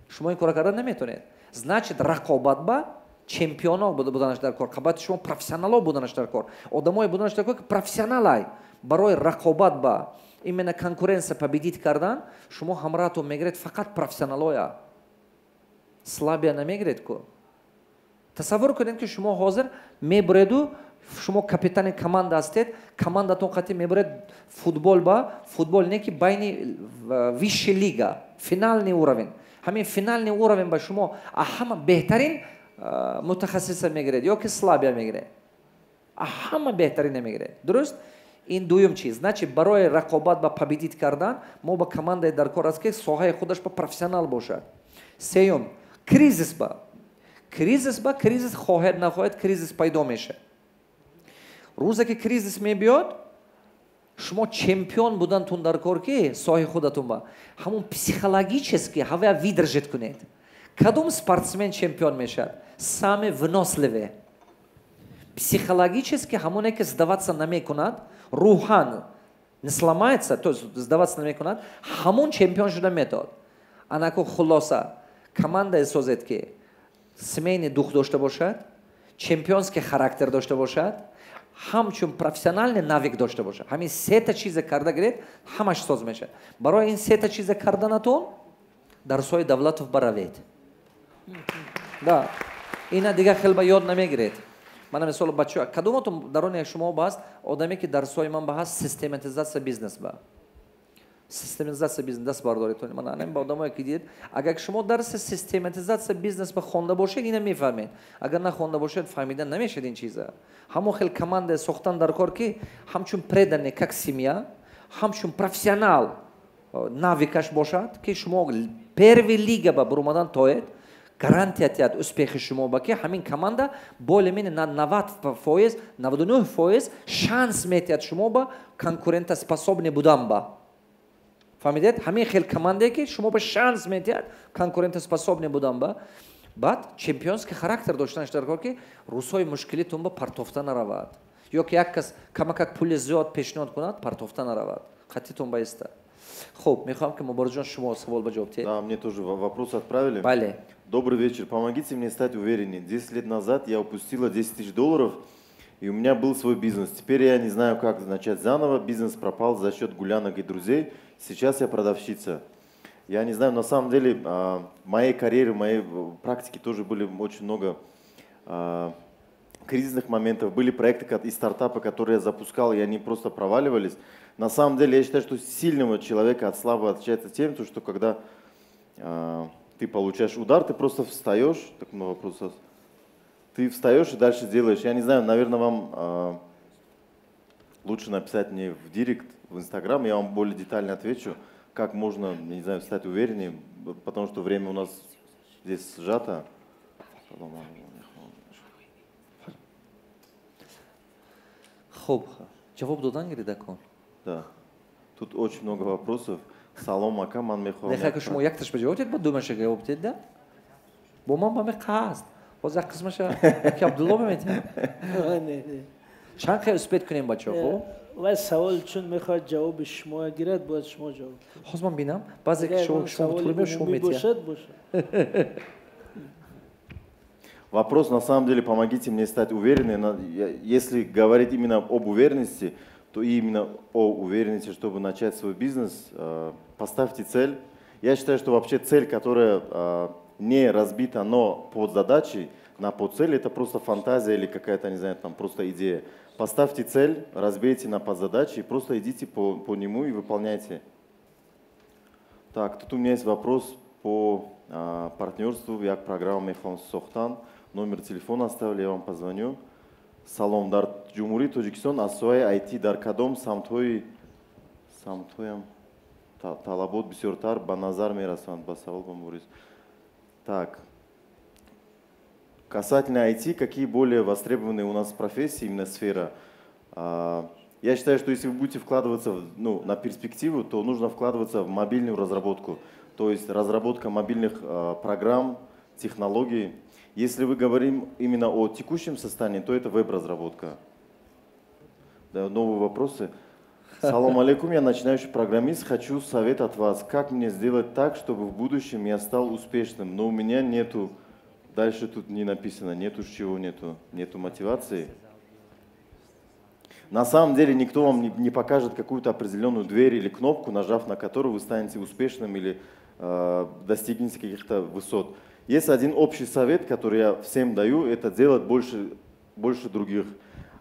Шумо ин кора кардан наметавонед. Значит, рақобат ба чемпионо буданаш дар кор, қабати шумо профессионало буданаш дар кор, одамое буданаш дар кор, ки профессионалай. Барои рақобат ба, именно конкуренция победить кардан, шумо ҳамраҳатон мегиред фақат профессионалоя, слабый я намегиред ку. Тасаввур кунед, ки шумо ҳозир мебуреду, шумо капитани команда ҳастед, командатон қатӣ мебуред футбол ба, футбол не ки байни высший лига, финальный уровень. Ҳамин финальный уровень ба шумо ҳама беҳтарин мутахассиса мегиред ё ки слабый я мегиред? Ҳама беҳтарина мегиред, дуруст? Ин дуюм чиз. Значит, барои рақобат ба победить кардан мо ба командаи дар кор аст, ки соҳаи худаш ба профессионал бошад. Сеюм, кризис ба. Кризис ба, кризис, хоҳед нахоҳед, кризис пайдо мешавад. Рӯзе ки кризис мебиёд, шумо чемпион будантун дар кор, ки соҳаи худатун ба ҳамун психологически ҳавая выдержать кунед. Кадом спортсмен чемпион мешавад? Самый выносливый психологически, ҳамоне ки сдаваться намекунад, рӯҳан не сломается, то есть сдаваться намекунад, ҳамон чемпион шуда метавад. Анаку хулоса, командае созед, ки семейный дух дошта бошад, чемпионский характер дошта бошад, ҳамчун профессиональный навык дошта бошад. Ҳамин сета чиза карда гиред, ҳамаш соз мешавад. Барои ин сета чиза карданатон дарсҳои Давлатов баравед. Да, ина дигар хел ба ёд намегиред. Мана мисол, бача, кадомотон дарони шумо ба ҳаст одаме, ки дарсҳои ман ба ҳаст, систематизация бизнес ба, систематизация бизнес? Даст бардоред. Ман анам ба одамое ки дидед. Агар шумо дарси систематизация бизнес ба хонда бошед, ина мефаҳмед. Агар нахонда бошед, фаҳмида намешед ин чиза. Ҳамон хел команда сохтан дар кор, ки ҳамчун преданный, как семья, ҳамчун профессионал навык аш бошад, ки шумо первый лига ба бурумадан тоед, гарантия тиҳад успех и шумо ба, ки ҳамин команда более-менее на 90%, 99% шанс метиҳад шумо ба конкурентоспособный будан ба. Фаҳмидед? Ҳамин хел командае, ки шумо ба шанс метиҳад конкурентоспособный будан ба. Баъд чемпионский характер доштанаш дар кор, ки рӯзҳои мушкилитон ба партофта наравад, ё ки як кас камакак пули зиёд пешниҳод кунад, партофта наравад, қатитон баиста. Хуб, мехоҳам, ки, Муборизҷон, шумо савол ба ҷавоб диҳед. Да, мне тоже вопрос отправили. Бале. Добрый вечер. Помогите мне стать увереннее. 10 лет назад я упустила 10 тысяч долларов. И у меня был свой бизнес. Теперь я не знаю, как начать заново. Бизнес пропал за счет гулянок и друзей. Сейчас я продавщица. Я не знаю, на самом деле, в моей карьере, в моей практике тоже были очень много кризисных моментов. Были проекты и стартапы, которые я запускал, и они просто проваливались. На самом деле, я считаю, что сильного человека от слабого отличается тем, что когда ты получаешь удар, ты просто встаешь, так много вопросов, ты встаешь и дальше делаешь. Я не знаю, наверное, вам лучше написать мне в директ, в Инстаграм, я вам более детально отвечу, как можно, не знаю, стать увереннее, потому что время у нас здесь сжато. Хоб, ҷавоб додан гиридакон? Да. Тут очень много вопросов. Салом, ака, ман мехоҳам. Нехай ки шумо якташ ба ҷавоб дед, ба думаша ҷавоб дед, да? Бо ман ба меқаст. Боз як қисмаша аки Абдулло бимедиҳад. Чанд хел успеть кунем, бачаҳо, хоб? Вай савол чун мехоҳад ҷавоби шумо гирад, бояд шумо ҷавоб. Ҳоз ман бинам, баъзе ки шумо тӯли шумо метиҳад. Вопрос, на самом деле, помогите мне стать уверенной. Если говорить именно об уверенности, то именно о уверенности, чтобы начать свой бизнес, поставьте цель. Я считаю, что вообще цель, которая не разбита, но под задачей, на подцель, это просто фантазия или какая-то, не знаю, там просто идея. Поставьте цель, разбейте на подзадачи и просто идите по нему и выполняйте. Так, тут у меня есть вопрос по партнерству. Я программа Мехом Сохтан. Номер телефона оставили, я вам позвоню. Салом, дар Ҷумҳурии Тоҷикистон аз соҳаи IT дар кадом самтҳоям талабот бисёртар ба назар мерасанд? Ба савол ба Мурис. Так, касательно IT, какие более востребованные у нас профессии, именно сфера? Я считаю, что если вы будете вкладываться на перспективу, то нужно вкладываться в мобильную разработку, то есть разработка мобильных программ, технологий. Если вы говорим именно о текущем состоянии, то это веб-разработка. Да, новые вопросы. Салом алейкум, я начинающий программист, хочу совет от вас. Как мне сделать так, чтобы в будущем я стал успешным, но у меня нету, дальше тут не написано, нету чего, нету мотивации. На самом деле никто вам не покажет какую-то определенную дверь или кнопку, нажав на которую вы станете успешным или достигнете каких-то высот. Есть один общий совет, который я всем даю, это делать больше других.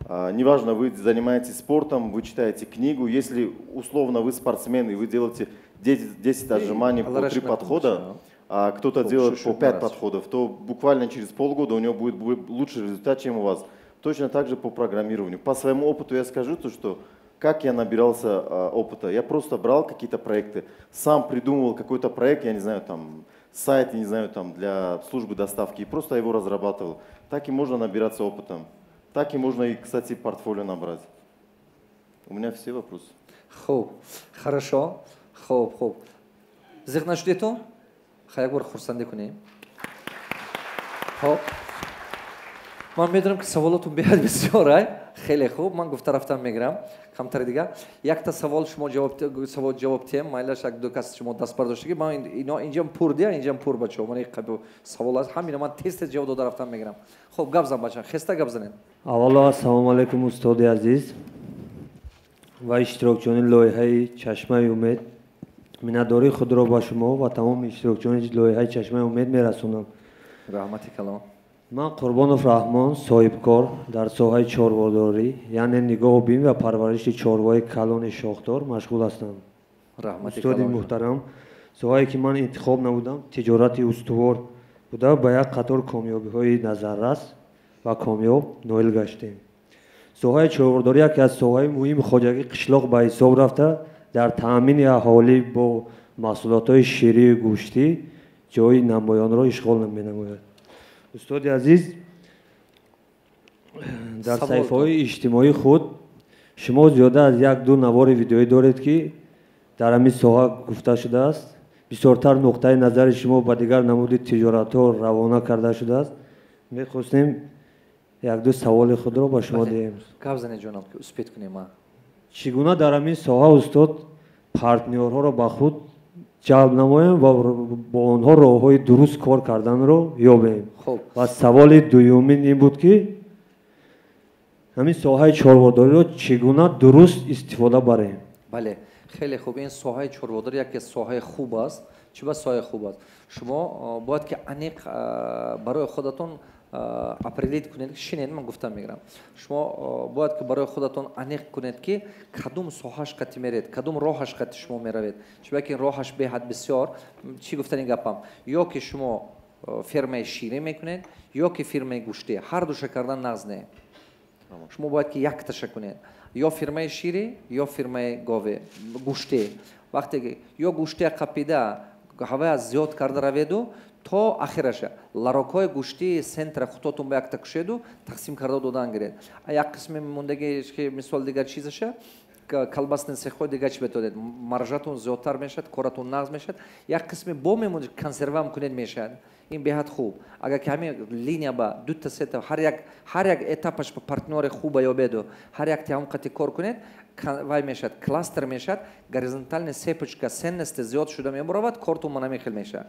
Неважно, вы занимаетесь спортом, вы читаете книгу, если условно вы спортсмен и вы делаете 10 отжиманий по 3 подхода, а кто-то делает по 5 подходов, то буквально через полгода у него будет лучший результат, чем у вас. Точно так же по программированию. По своему опыту я скажу то, что как я набирался опыта. Я просто брал какие-то проекты, сам придумывал какой-то проект, я не знаю, там, сайт, не знаю, там, для службы доставки, и просто его разрабатывал. Так и можно набираться опытом. Так и можно и, кстати, портфолио набрать. У меня все вопросы. Хуб, хорошо. Хуб, хуб. Зиқ нашудетон? Хай як бор хурсандӣ кунем. Хуб. Ман медонам, ки саволотон беҳад бисёр, ай? Хеле хуб, ман гуфта рафтам мегирам. Камтари дигар. Якта савол шумо ҷавоб тиҳем, майлаш як ду кас шумо даст бардоштагӣ. Ман ино инҷам пур дия, инҷам пур бачаҳо. Ман савол аст, ҳамина ман тез тез ҷавоб дода рафтам мегирам. Хуб, гап зан бача, хеста гап занед. Аввало ассалому алайкум устоди азиз ва иштирокчиёни лоиҳаи Чашмаи умед. Миннатдории худро ба шумо ва тамоми иштирокчиёни лоиҳаи Чашмаи умед мерасонам. Раҳмати калон. Ман Қурбонов Раҳмон, соҳибкор дар соҳаи чорводорӣ, яъне нигоҳубин ва парвариши чорвои калони шохдор машғул ҳастам. Устоди муҳтарам, соҳае ки ман интихоб намудам, тиҷорати устувор буда, ба як қатор комёбиҳои назаррас ва комёб ноил гаштем. Соҳаи чорводорӣ яке аз соҳаи муҳими хоҷагии қишлоқ ба ҳисоб рафта, дар таъмини аҳолӣ бо маҳсулотҳои ширию гӯштӣ ҷои намоёнро ишғол менамояд. Устоди азиз, дар саҳифаҳои иҷтимоии худ шумо зиёда аз як-ду навори видеоӣ доред, ки дар ҳамин соҳа гуфта шудааст. Бисёртар нуқтаи назари шумо ба дигар намуди тиҷоратҳо равона карда шудааст. Мехостем як-ду саволи худро ба шумо диҳем. Гап занед ҷоноб, ки успеть кунем. Чӣ гуна дар ҳамин соҳа устод партнёрҳоро ба худ ҷалб намоем ва бо онҳо роҳҳои дуруст кор карданро ёбем? Ва саволи дуюмин ин буд, ки Ҳамин соҳаи чорводориро чӣ гуна дуруст истифода барем? Бале, хеле хуб. Ин соҳаи чорводорӣ яке соҳаи хуб аст. Чӣ ба соҳаи хуб аст? Шумо бояд ки аниқ барои худатон определить кунед. Шинед, ман гуфтам мегирам. Шумо бояд ки барои худатон аниқ кунед, ки кадом соҳаш қати меред, кадом роҳаш қати шумо меравед. Чунки роҳаш беҳад бисёр. Чӣ гуфтани гапам? Ё ки шумо фермаи ширӣ мекунед, ё ки фирмаи гӯштӣ. Ҳар душа кардан нағз не. Шумо бояд ки якташа кунед. Ё фирмаи ширӣ, ё фирмаи гове гӯштӣ. Вақте ки ё гӯштия қапида ҳавая зиёд карда раведу то ахираша ларокҳои гӯштии центра худотон ба якта кушеду, тақсим карда додан гиред. Як қисми мондаги, ки мисол, дигар чизаша, колбасный цехҳои дигар чи бетодед, маржатон зиёдтар мешавад, коратон нағз мешавад. Як қисми бо мемонед, консервам кунед, мешавад. Ин беҳад хуб, агар ки ҳамин линия ба дута, сета, ҳар як этапаш ба партнёри хуба ёбеду ҳар як ҳамон қати кор кунед, вай мешавад, кластер мешавад, горизонтальная цепочка ценности зиёд шуда мебаровад, кортон мана хел мешавад.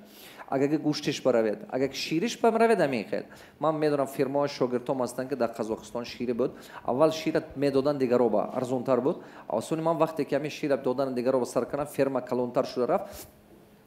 Агар ки гӯштиш баравед, агар ки шириш баравед, ҳамин хел. Ман медонам, фирмаҳои шогирдҳом ҳастанд, ки дар Қазоқистон шири буд. Аввал шира медодан дигаро ба арзонтар буд. Осони ман вақте ки ҳамин шира додан дигаро ба сар кардам, ферма калонтар шуда рафт,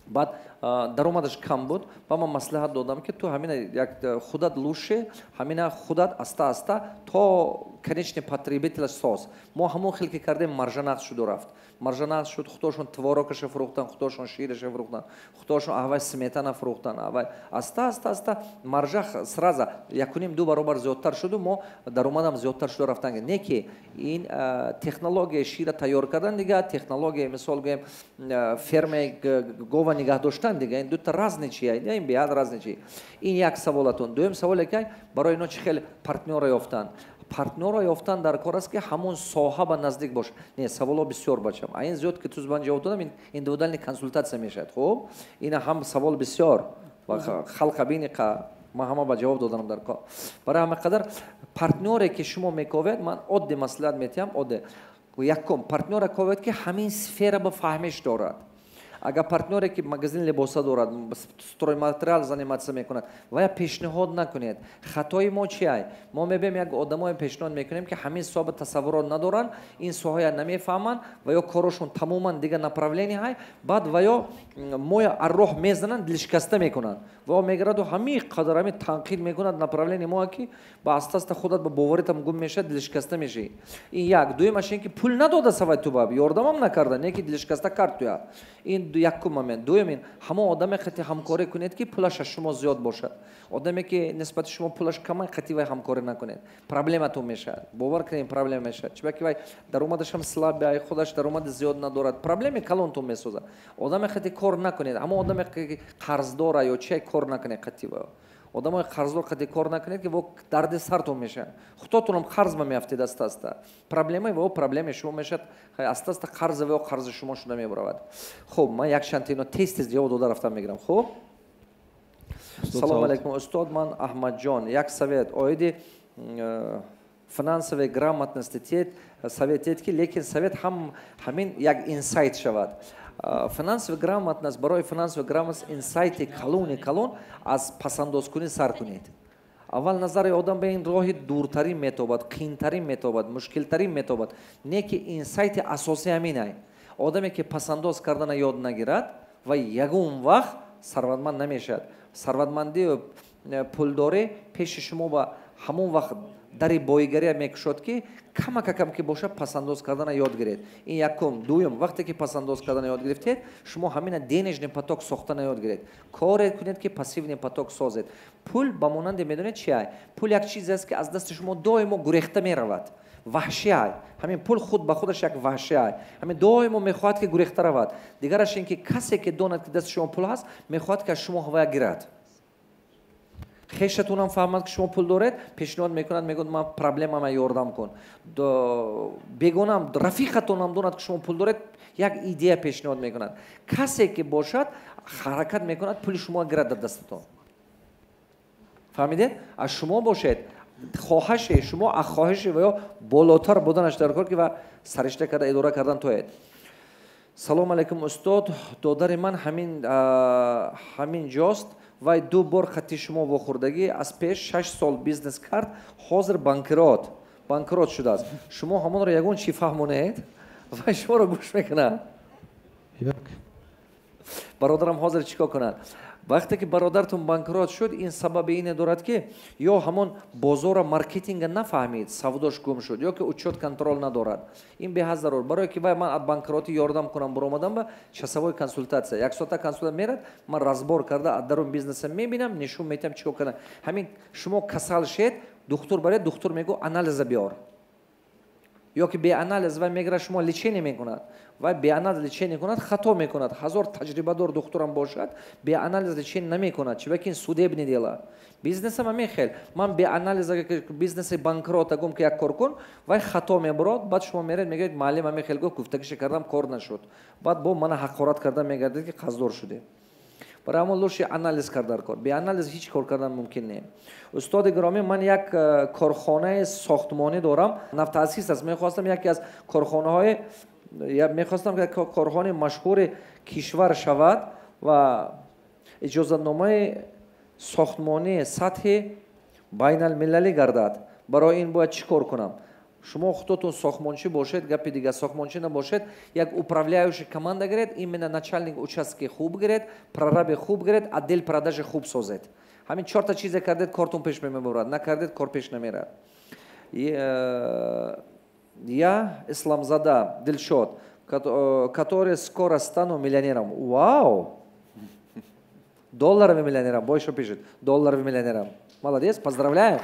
баъд даромадаш кам буд. Ба ман маслиҳат додам, ки ту ҳамина як худат лучше ҳамина худат аста аста то конечный потребителя соз. Мо ҳамон хел ки кардем, маржа нағз шуду рафт. Маржа нағз шуд, худошон творогаша фурӯхтан, худошон шираша фурӯхтан, худошон аҳвай сметана фурӯхтан. Аҳвай аста аста аста маржа сразу якуним ду баробар зиёдтар шуду, мо даромадам зиёдтар шуда рафтан. Не ки ин технологияи шира тайёр кардан дига, технологияи, мисол гӯем, фермаи гова нигаҳ доштан дига, ин дута разный чи, ин беҳад разный чи. Ин як саволатон. Дуюм саволе ки барои ино чӣ хел партнёра ёфтан. Партнёро ёфтан дар кор аст, ки ҳамон соҳа ба наздик бошад. Не, саволо бисёр, бачам, а ин зиёд ки тузбан ҷавоб додам, ин индивидуальный консультация мешавад. Хуб, ина ҳам савол бисёр ва халқа бини, ман ҳама ба ҷавоб доданам дар кор. Барои ҳама қадар партнёре ки шумо мековед, ман оддӣ маслиҳат метиҳам, оддӣ. Якум, партнёра ковед, ки ҳамин сфера ба фаҳмиш дорад. Агар партнёре ки магазин либоса дорад, стройматериал заниматься мекунад, вая пешниҳод накунед. Хатои мо чи ай? Мо мебием, як одамое пешниҳод мекунем, ки ҳамин соҳаба тасаввурот надоранд, ин соҳая намефаҳманд ва ё корошон тамоман дигар направление ҳай. Баъд ва ё моя арроҳ мезананд, дилшикаста мекунанд. Ва мегираду ҳамин қадар ҳамин танқид мекунад направление моа, ки ба аста аста худат ба боваритам гум мешавад, дилшикаста мешавӣ. Ин як. Дуюмаш ин ки пул надода савай, ту ба ёрдамам накарда, не ки дилшикаста кард туя. Ин якум момент. Дуюм, ин ҳамон одаме қати ҳамкорӣ кунед, ки пулаш аз шумо зиёд бошад. Одаме ки нисбати шумо пулаш камай, қати вай ҳамкорӣ накунед, проблематон мешавад. Бовар кунед, проблема мешавад, чунки вай даромадашам слабый, худаш даромади зиёд надорад, проблеми калонтон месозад. Одаме қати кор накунед, ҳамон одаме ки қарздора ё чи, кор накунед қати вай. Одамои қарздор қати кор накунед, ки во дарди сартон мешавад, худотонам қарз ба меафтед. Аста аста проблемаи во проблемаи шумо мешавад, аста аста қарзи во қарзи шумо шуда мебаравад. Хуб, ман як чанд ино тез тез ҷавоб дода рафтам мегирам. Хуб, салому алайкум, устод, ман Аҳмадҷон. Як совет оиди финансовой грамотности тед, совет тед, ки лекин совет ҳам ҳамин як инсайт шавад. Финансовая грамотность. Барои финансовая грамотность инсайти калони калон аз пасандозкунӣ сар кунед. Аввал назари одам ба ин роҳи дуртарин метобад, қиинтарин метобад, мушкилтарин метобад, не ки инсайти асосӣ ҳаминай. Одаме ки пасандоз кардана ёд нагирад, ва ягон вақт сарватманд намешавад. Сарватмандию пулдорӣ пеши шумо ба ҳамон вақт дари боигария мекушод, ки камакакам ки бошад, пасандоз кардана ёд гиред. Ин якум. Дуюм, вақте ки пасандоз кардана ёд гирифтед, шумо ҳамина денежный поток сохтана ёд гиред. Коре кунед, ки пассивный поток созед. Пул ба монанде, медонед чи ай? Пул як чизе аст, ки аз дасти шумо доимо гурехта меравад. Ваҳши ай ҳамин пул, худ ба худаш як ваҳши ай. Ҳамин доимо мехоҳад, ки гурехта равад. Дигараш ин ки касе ки донад, ки дасти шумо пул ҳаст, мехоҳад, ки аз шумо ҳавая гирад. Хешатонам фаҳмад, ки шумо пул доред, пешниҳод мекунад, мегӯяд: «Ман проблемама, ёрдам кун». Бегонам, рафиқатонам донад, ки шумо пул доред, як идея пешниҳод мекунад. Касе ки бошад, ҳаракат мекунад, пули шумо гирад дар дастатон. Фаҳмидед? Аз шумо бошед, хоҳаши шумо аз хоҳиши ва ё болотар буданаш дар кор, ки ва саришта карда идора кардан тоед. Салому алайкум, устод. Додари ман ҳамин ҷост. Вай ду бор хати шумо вохӯрдагӣ. Аз пеш 6 сол бизнес кард, ҳозир банкрот. Банкрот шудааст. Шумо ҳамонро ягон чӣ фаҳмонед ва шуморо гӯш мекунад. Бародарам ҳозир чӣ кор кунад? Вақте ки бародартон банкрот шуд, ин сабаби ине дорад, ки ё ҳамон бозора маркетинга нафаҳмид, савдош гум шуд, ё ки учёт контрол надорад. Ин беҳад зарур. Барое ки вай ман аз банкротӣ ёрдам кунам, буромадам ба часовой консультация. Як соата консультация мерад, ман разбор карда аз дарун бизнеса мебинам, нишон метиҳам чӣ кор кардам. Ҳамин шумо касал шед, духтур баред, духтур мегӯ анализа биёр. Ё ки беанализ вай мегирад, шумо лечение мекунад. Вай беанализ лечение кунад, хато мекунад. Ҳазор таҷрибадор духтурам бошад, беанализ лечение намекунад. Чунки ин судебный дело. Бизнесам ҳамин хел. Ман беанализ бизнеси банкрота гум ки як кор кун, вай хато мебурад, баъд шумо меред мегӯед муаллим ҳамин хел гуфт, гуфтагиша кардам, кор нашуд. Баъд бо мана ҳақорат кардан мегардед ки қарздор шудем. Барои ҳамон лучше анализ кардар кор. Беанализ ҳеҷ кор кардан мумкин не. Устоди гиромӣ, ман як корхонаи сохтмонӣ дорам, нафтаасис аст. Мехостам яке аз корхонаҳои, мехостам ки корхонаи машҳури кишвар шавад ва иҷозатномаи сохтмонии сатҳи байналмилалӣ гардад. Барои ин бояд чӣ кор кунам? Шумо худотон сохтмончӣ бошед, гапи дигар, сохтмончӣ набошед, як управляющий команда гиред, именно начальник участки хуб гиред, прораби хуб гиред, отдел продажи хуб созед. Ҳамин чорта чизе кардед, кортон пеш мебарад, накардед, кор пеш намерад. Я Исламзада Дилшод, который скоро стану миллионером. Вау! Долларовым миллионером. Больше пишет. Долларовым миллионером. Молодец, поздравляем.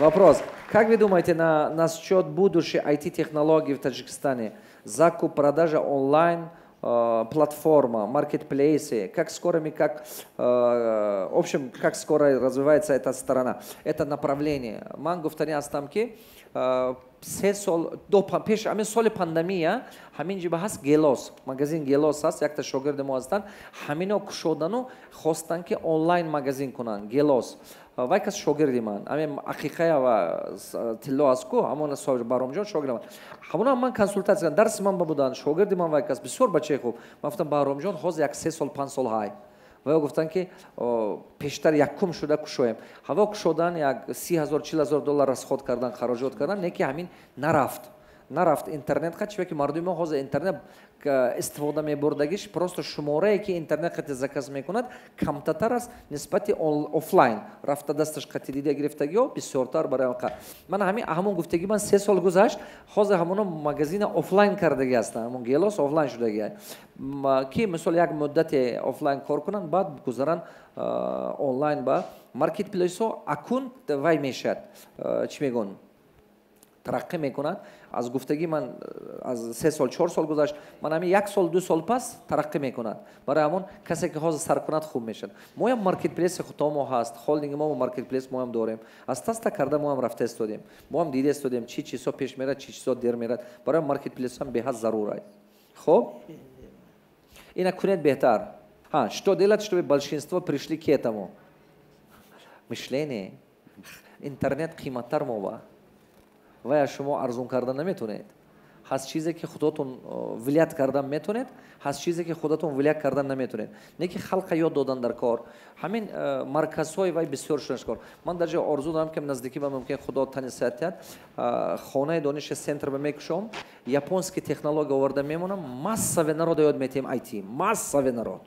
Вопрос. Как вы думаете насчет будущей IT-технологий в Таджикистане? Закуп, продажа онлайн, платформа, маркетплейсы. Как скоро, в общем, как скоро развивается эта сторона, это направление? Ман гуфтани ҳастам ки се сол до пеш ҳамин соли пандемия ҳамин ҷиба ҳаст Гелос, магазин Гелос ҳаст, якта шогирди мо ҳастанд, ҳамино кушодану хостанд ки онлайн магазин кунанд Гелос. Вай кас шогирди ман, ҳамин ақиқая ва тилло аст ку, ҳамон Баҳромҷон шогирди ман. Ҳамона ман консултатсия кардам, дарси ман ба буданд, шогирди ман вай кас бисёр бачаи хуб. Ман гуфтам Баҳромҷон, ҳозир як 3 сол 5 сол ҳай. Вай гуфтанд ки пештар якум шуда кушоем. Ҳаво кушодан як 30,000 40,000 доллар расход кардан, хароҷот кардан, не ки ҳамин нарафт. Нарафт интернет қат, чунки мардуми мо ҳозир интернет истифода мебурдагиш, просто шуморае ки интернет қати заказ мекунад камтатар аст нисбати офлайн. Рафта дасташ қати дида гирифтагиҳо бисёртар барои қа. Ман ҳамин ҳамон гуфтагӣ ман 3 сол гузашт, ҳозир ҳамоно магазина офлайн кардагӣ ҳастанд, ҳамон Гелос офлайн шудагӣ. Ки мисол як муддате офлайн кор кунанд, баъд гузаранд онлайн ба маркетплейсҳо акун вай мешавад. Чӣ мегӯн? Тараққӣ мекунад. Аз гуфтагӣ ман аз 3 сол 4 сол гузашт, ман ҳамин 1 сол 2 сол пас тараққӣ мекунад. Барои ҳамон касе ки ҳозир сар кунад хуб мешавад. Моям маркетплейси худомо ҳаст, холдинги мо маркетплейс моям дорем. Аз таста карда моям рафта истодем, моям дида истодем чӣ чизҳо пеш мерад, чӣ чизҳо дер мерад. Барои маркетплейсҳо беҳад зарур аст. Хуб, ина кунед беҳтар. Что делать, чтобы большинство пришли к этому? Мышление. Интернет қиматтар мова. Вай аз шумо арзун кардан наметонед. Ҳаст чизе ки худотон влият кардан метонед, ҳаст чизе ки худатон влият кардан наметонед. Не ки халқа ёд додан дар кор. Ҳамин марказҳои вай бисёр шудан кор. Ман дар ҷо орзу дорам ки наздикӣ ба мумкин худо тани сиҳат диҳад, хонаи дониши центр ба мекушом, японский технология оварда мемонам, массовый народ ёд метиҳем IT, массовый народ.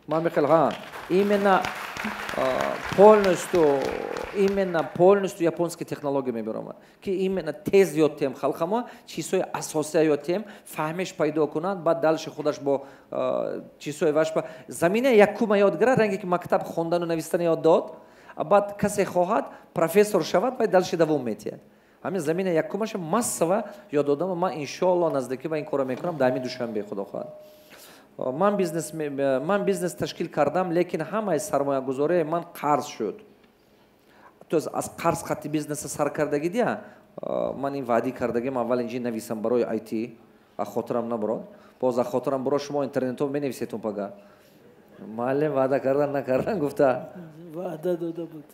Ман мехел, ха, именно полностью, именно полностью японские технологии мебарам, ки именно тез ёд тем халқамо, чизҳои асосия ёд тем, фаҳмиш пайдо кунанд, баъд дальше худаш бо чизҳои ваш ба замина якума ёд гирад, ранге ки мактаб хондану навистан ёд дод, а баъд касе хоҳад профессор шавад, баъд дальше давом метиҳад. Ҳамин замина якумаша массово ёд додам, ман иншоалло наздикӣ ба ин корро мекунам, дар ҳамин Душанбе, худо хоҳад. Ман бизнес ташкил кардам, лекин ҳамаи сармоягузории ман қарз шуд. То есть аз қарз хати бизнеса сар кардагӣ дия, ман ин ваъдӣ кардагим, аввал инҷи нависам барои IT, аз хотирам набурод. Боз аз хотирам буро, шумо интернетҳо менависетон пага. Муаллим ваъда кардан накардан гуфта. Ваъда дода буд.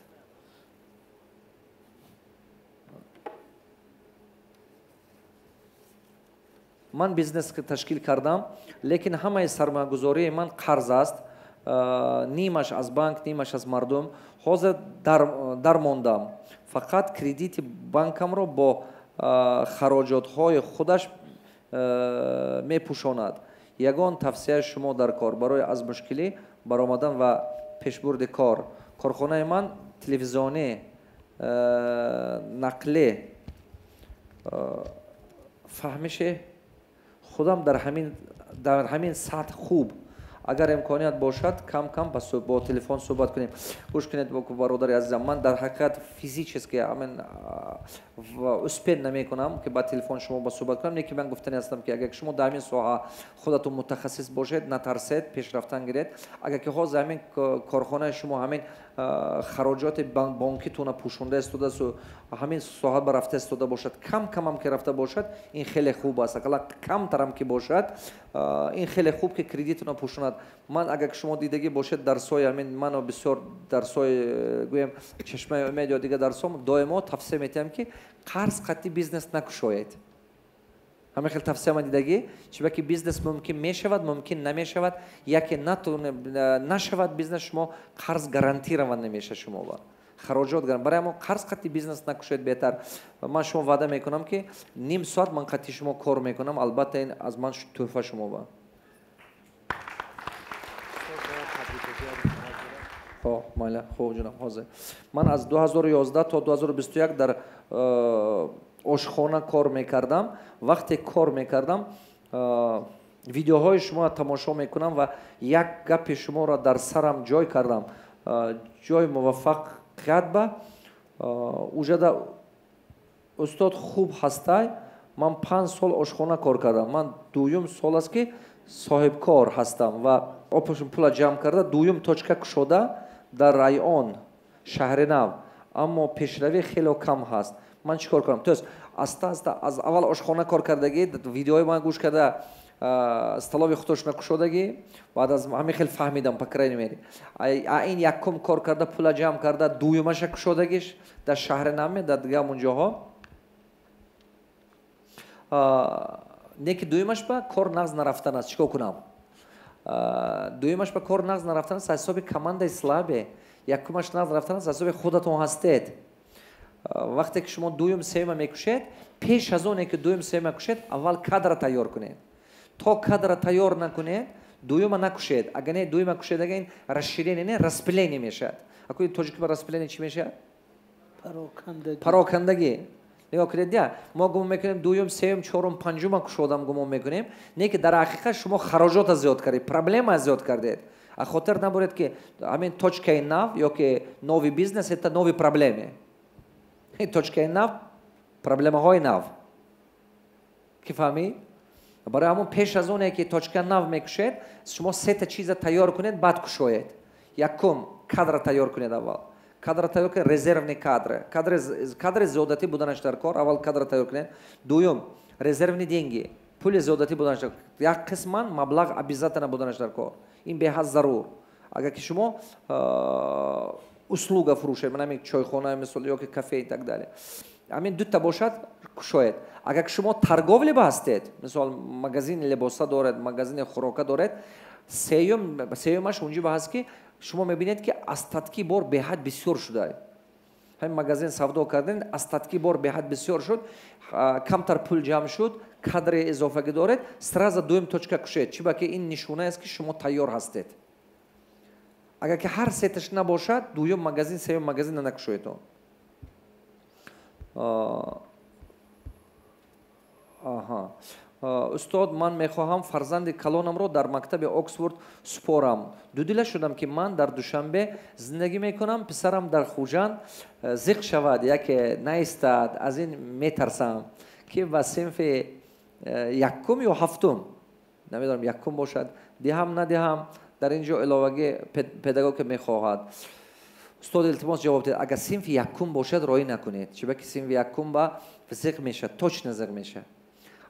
Ман бизнес ташкил кардам, лекин ҳамаи сармоягузории ман қарз аст. Нимаш аз банк, нимаш аз мардум. Ҳозир дармондам. Фақат кредити банкамро бо хароҷотҳои худаш мепӯшонад. Ягон тавсияи шумо дар кор барои аз мушкилӣ баромадан ва пешбурди кор. Корхонаи ман телевизионӣ, нақле, фаҳмиши худам дар ҳамин сатҳ хуб. Агар имконият бошад, кам-кам бо телефон суҳбат кунем. Гӯш кунед, бародари азизам, ман дар ҳақиқат физически успеть намекунам, ки ба телефон шумо ба суҳбат кунам. Не ки ман гуфтани ҳастам, ки агар шумо дар ҳамин соҳа худатон мутахассис бошед, натарсед, пешрафтан гиред. Агар ки ҳозир ҳамин корхонаи шумо ҳамин хароҷоти бонкитона пӯшонда истодасту ҳамин соҳа ба рафта истода бошад, кам-камам ки рафта бошад, ин хеле хуб аст. Ақаллан камтарам ки бошад, ин хеле хуб, ки кредитона пӯшонад. Ман агар шумо дидагӣ бошед, дарсҳои ҳамин ману бисёр дарсҳои, гӯем, Чашмаи умед ё дигар дарсҳо, доимо тавсия метиҳам, ки қарз қатъи бизнес накушоед. Ҳамин хел тавсия ман дидагӣ, чунки бизнес мумкин мешавад, мумкин намешавад, яке нашавад бизнес, шумо қарз гарантирован намешавад шумо. Хароҷот гаран. Барои ҳамон қарз қатъи бизнес накушоед беҳтар. Ман шумо ваъда мекунам, ки ним соат ман қатъи шумо кор мекунам, албатта ин аз ман тӯҳфа шумо ба. Майла, хуб ҷаноб, ҳозир. Ман аз 2011 то 2021 дар ошхона кор мекардам. Вақте кор мекардам, видеоҳои шуморо тамошо мекунам ва як гапи шуморо дар сарам ҷой кардам. Ҷои муваффақият ба ужада устод хуб ҳастай. Ман 5 сол ошхона кор кардам. Ман дуюм сол аст, ки соҳибкор ҳастам ва опушм пула ҷамъ карда дуюм точка кушода дар район шаҳри нав, аммо пешравӣ хеле кам ҳаст. Ман чӣ кор кунам? То есть аста аста аз аввал ошхона кор кардагӣ, видеои ман гӯш карда, столови худошона кушодагӣ, баъд аз ҳамин хел фаҳмидам, по крайней мере. А ин якум кор карда, пула ҷамъ карда, дуюмаша кушодагиш дар шаҳри нав, дар дигар ҳамон ҷоҳо. Не ки дуюмаш ба кор нағз нарафтан аст. Чӣ кор кунам? Дуюмаш ба кор нағз нарафтан аст аз ҳисоби командаи слабый, якумаш нағз нарафтан аст аз ҳисоби худатон ҳастед. Вақте ки шумо дуюм, сеюма мекушед, пеш аз оне ки дуюм, сеюма кушед, аввал кадра тайёр кунед. То кадра тайёр накунед, дуюма накушед. Агар не, дуюма кушед, агар ин расширение не, распыление мешавад. Акои тоҷики ба распыление чӣ мешавад? Парокандагӣ. Нигоҳ кунед, я мо гумон мекунем дуюм, сеюм, чорум, панҷума кушодам гумон мекунем, не ки дар ҳақиқат шумо хароҷота зиёд кардед, проблема зиёд кардед. А хотир набуред, ки ҳамин точкаи нав ё ки новый бизнес — это новые проблемы. Точкаи нав, проблемаҳои нав. Ки фаҳмид? Барои ҳамон пеш аз оне ки точка нав мекушед, шумо сета чиза тайёр кунед, баъд кушоед. Якум, кадра тайёр кунед аввал. Кадра тайёр кунед, резервный кадры. Кадри зиёдатӣ буданаш дар кор, аввал кадра тайёр кунед. Дуюм, резервные деньги. Пули зиёдатӣ буданаш дар кор. Як қисман маблағ обязательно буданаш дар кор. Ин беҳад зарур. Агар ки шумо услуга фурӯшед, ман ҳамин чойхона мисол ё ки кафе и так далее. Ҳамин дута бошад, кушоед. Агар шумо торговля ба ҳастед, мисол магазини либоса доред, магазини хӯрока доред, сеюмаш унҷо ба ҳаст, ки шумо мебинед, ки остатки бор беҳад бисёр шуда. Ҳамин магазин савдо карден, остатки бор беҳад бисёр шуд, камтар пул ҷамъ шуд, кадри изофагӣ доред, сразу дуюм точка кушед. Чӣ ба ки ин нишона аст, ки шумо тайёр ҳастед. Агар ки ҳар сеташ набошад, дуюм магазин, сеюм магазин накушоед. Аҳа. Устод, ман мехоҳам фарзанди калонамро дар мактаби Оксфорд супорам. Дудила шудам, ки ман дар Душанбе зиндагӣ мекунам, писарам дар Хуҷанд, зиқ шавад яке наистад, аз ин метарсам, ки ба синфи якум ё ҳафтум, намедонам, якум бошад, диҳам, надиҳам. Дар ин ҷо иловагӣ педагог мехоҳад. Устод, илтимос, ҷавоб диҳед. Агар синфи якум бошад, роӣ накунед, чунки синфи якум ба зиқ мешавад, точно зиқ мешавад.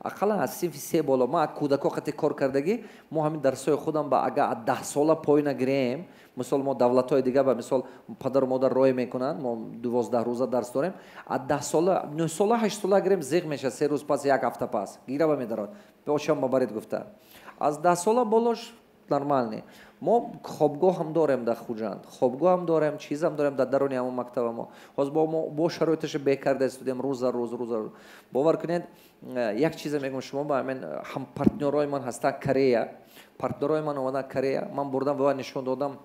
Ақаллан аз синфи се боло. Ма кӯдако қати кор кардагӣ, мо ҳамин дарсҳои худам ба агар аз 10 сола поёна гирем, мисол, мо давлатҳои дига ба мисол падару модар роӣ мекунанд, мо 12 рӯза дарс дорем. Аз 10 сола, 9 сола, 8 сола гирем, зиқ мешавад 3 рӯз пас, як ҳафта пас гираба медарад, очам ба баред гуфта. Аз 10 сола болош. Нормальный. Мо хобгоҳ ҳам дорем дар Хуҷанд, хобгоҳ ҳам дорем, чиз ҳам дорем дар даруни ҳамон мактаба мо. Ҳозир бо мо бо шароиташа беҳ карда истодем рӯз за рӯз, рӯз за рӯз. Бовар кунед, як чизе мегӯям шумо ба ҳамин ҳам партнёрои ман ҳастанд Корея. Партнёрои ман омаданд Корея, ман бурдам ва нишон додам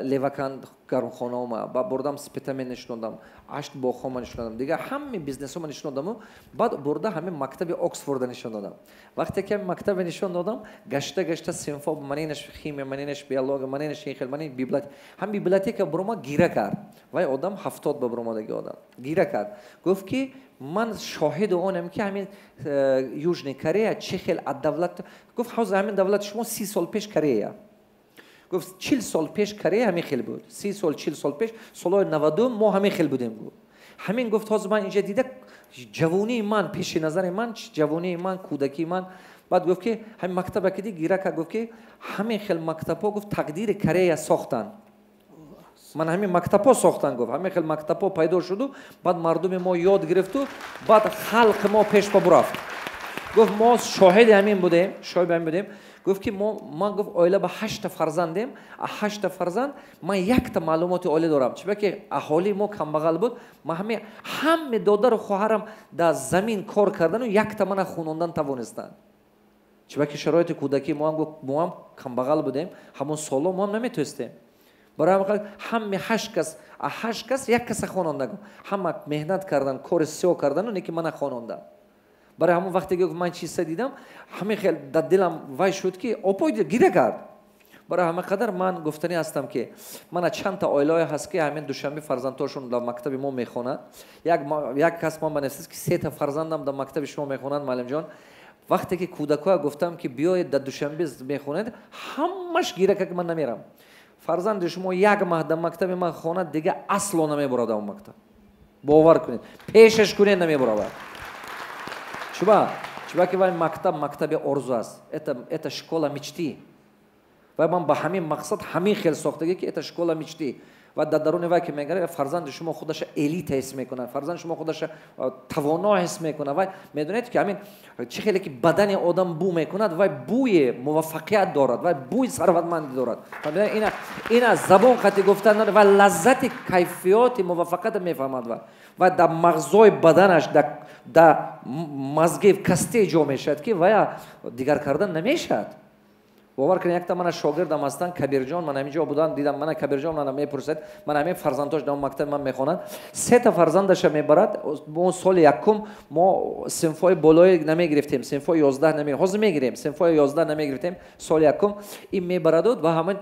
Левакан гармхонаома, ба бурдам Спитамен нишон додам, Ашт боғҳома нишон додам, дигар ҳамаи бизнесома нишон додаму баъд бурда ҳамин мактаби Оксфорда нишон додам. Вақте ки ҳамин мактаба нишон додам, гашта гашта синфо, манинаш химия, манинаш биология, манинаш ин хел, манин библиотека, ҳам библиотека бурома гира кард. Вай одам 70 ба буромадаги одам гира кард, гуфт ки ман шоҳиди онам ки ҳамин Южный Корея чӣ хел аз давлат, гуфт ҳозир ҳамин давлати шумо 30 сол пеш Корея, гуфт 40 сол пеш Корея ҳамин хел буд, 30 сол 40 сол пеш, солҳои 90 мо ҳамин хел будем, гуфт. Ҳамин гуфт ҳозир ман инҷа дида ҷавонии ман пеши назари ман, ҷавонии ман, кӯдакии ман. Баъд гуфт ки ҳамин мактаба ки дид гира кард, гуфт ки ҳамин хел мактабҳо, гуфт, тақдири Корея сохтанд. Ман ҳамин мактабҳо сохтанд, гуфт, ҳамин хел мактабҳо пайдо шуду баъд мардуми мо ёд гирифту баъд халқи мо пеш ба бурафт. Гуфт мо шоҳиди ҳамин будем, шоҳиди ҳамин будем. Гуфт ки ман, гуфт, оила ба 8 фарзандем, а 8 фарзанд ман якта маълумоти оила дорам. Чунки ки аҳолии мо камбағал буд, ман ҳаме додару хоҳарам дар замин кор кардану якта мана хунондан тавонистанд. Чунки ки шароити кӯдакии мо ҳам, гуфт, мо ҳам камбағал будем, ҳамон солҳо мо ҳам наметонистем. Барои ҳамин ҳаме 8 кас, а 8 кас як каса хононда, гуфт. Ҳама меҳнат кардан, кори сиёҳ кардану неки мана хононда. Барои ҳамон вақте ки ман чиза дидам, ҳамин хел дар дилам вай шуд ки опой гиря кард. Барои ҳама қадар ман гуфтанӣ ҳастам ки мана чандта оилаҳое ҳаст ки ҳамин Душанбе фарзандҳошон дар мактаби мо мехонанд. Як кас ман банависад ки 3 фарзандам дар мактаби шумо мехонанд, муаллимҷон. Вақте ки кӯдакҳоя гуфтам ки биёед дар Душанбе мехонед, ҳамаш гиря кард ки ман намерам. Фарзанди шумо як маҳ дар мактаби ман хонад, дига асло намебурад он мактаб. Бовар кунед, пешаш кунед намебуравад. Чуба? Чуба ки вай мактаб мактаби орзу аст. Это школа мечты. Вай ман ба ҳамин мақсад ҳамин хел сохтагӣ ки это школа мечты. Ва дар даруни вай ки мегарад, фарзанди шумо худаша элита ҳис мекунад, фарзанди шумо худаша тавоно ҳис мекунад. Вай медонед ки ҳамин чӣ хеле ки бадани одам бӯ мекунад, вай бӯи муваффақият дорад, вай бӯи сарватмандӣ дорад. Ина забон қати гуфтан надорад, вай лаззати кайфиёти муваффақиятро мефаҳмад. Вай дар мағзои баданаш, дар мазги касте ҷо мешавад ки вая дигар кардан намешавад. Бовар кунед, якта мана шогирдам ҳастанд, Кабирҷон, ман ҳамин ҷо будам, дидам, мана Кабирҷон мана мепурсад, ман ҳамин фарзандҳош дар мактаби ман мехонанд. 3 фарзандаша мебарад, мо соли якум мо синфҳои болои намегирифтем, синфҳои 11 намегирифтем, ҳозир мегирем, синфҳои 11 намегирифтем, соли якум ин мебараду ва ҳамин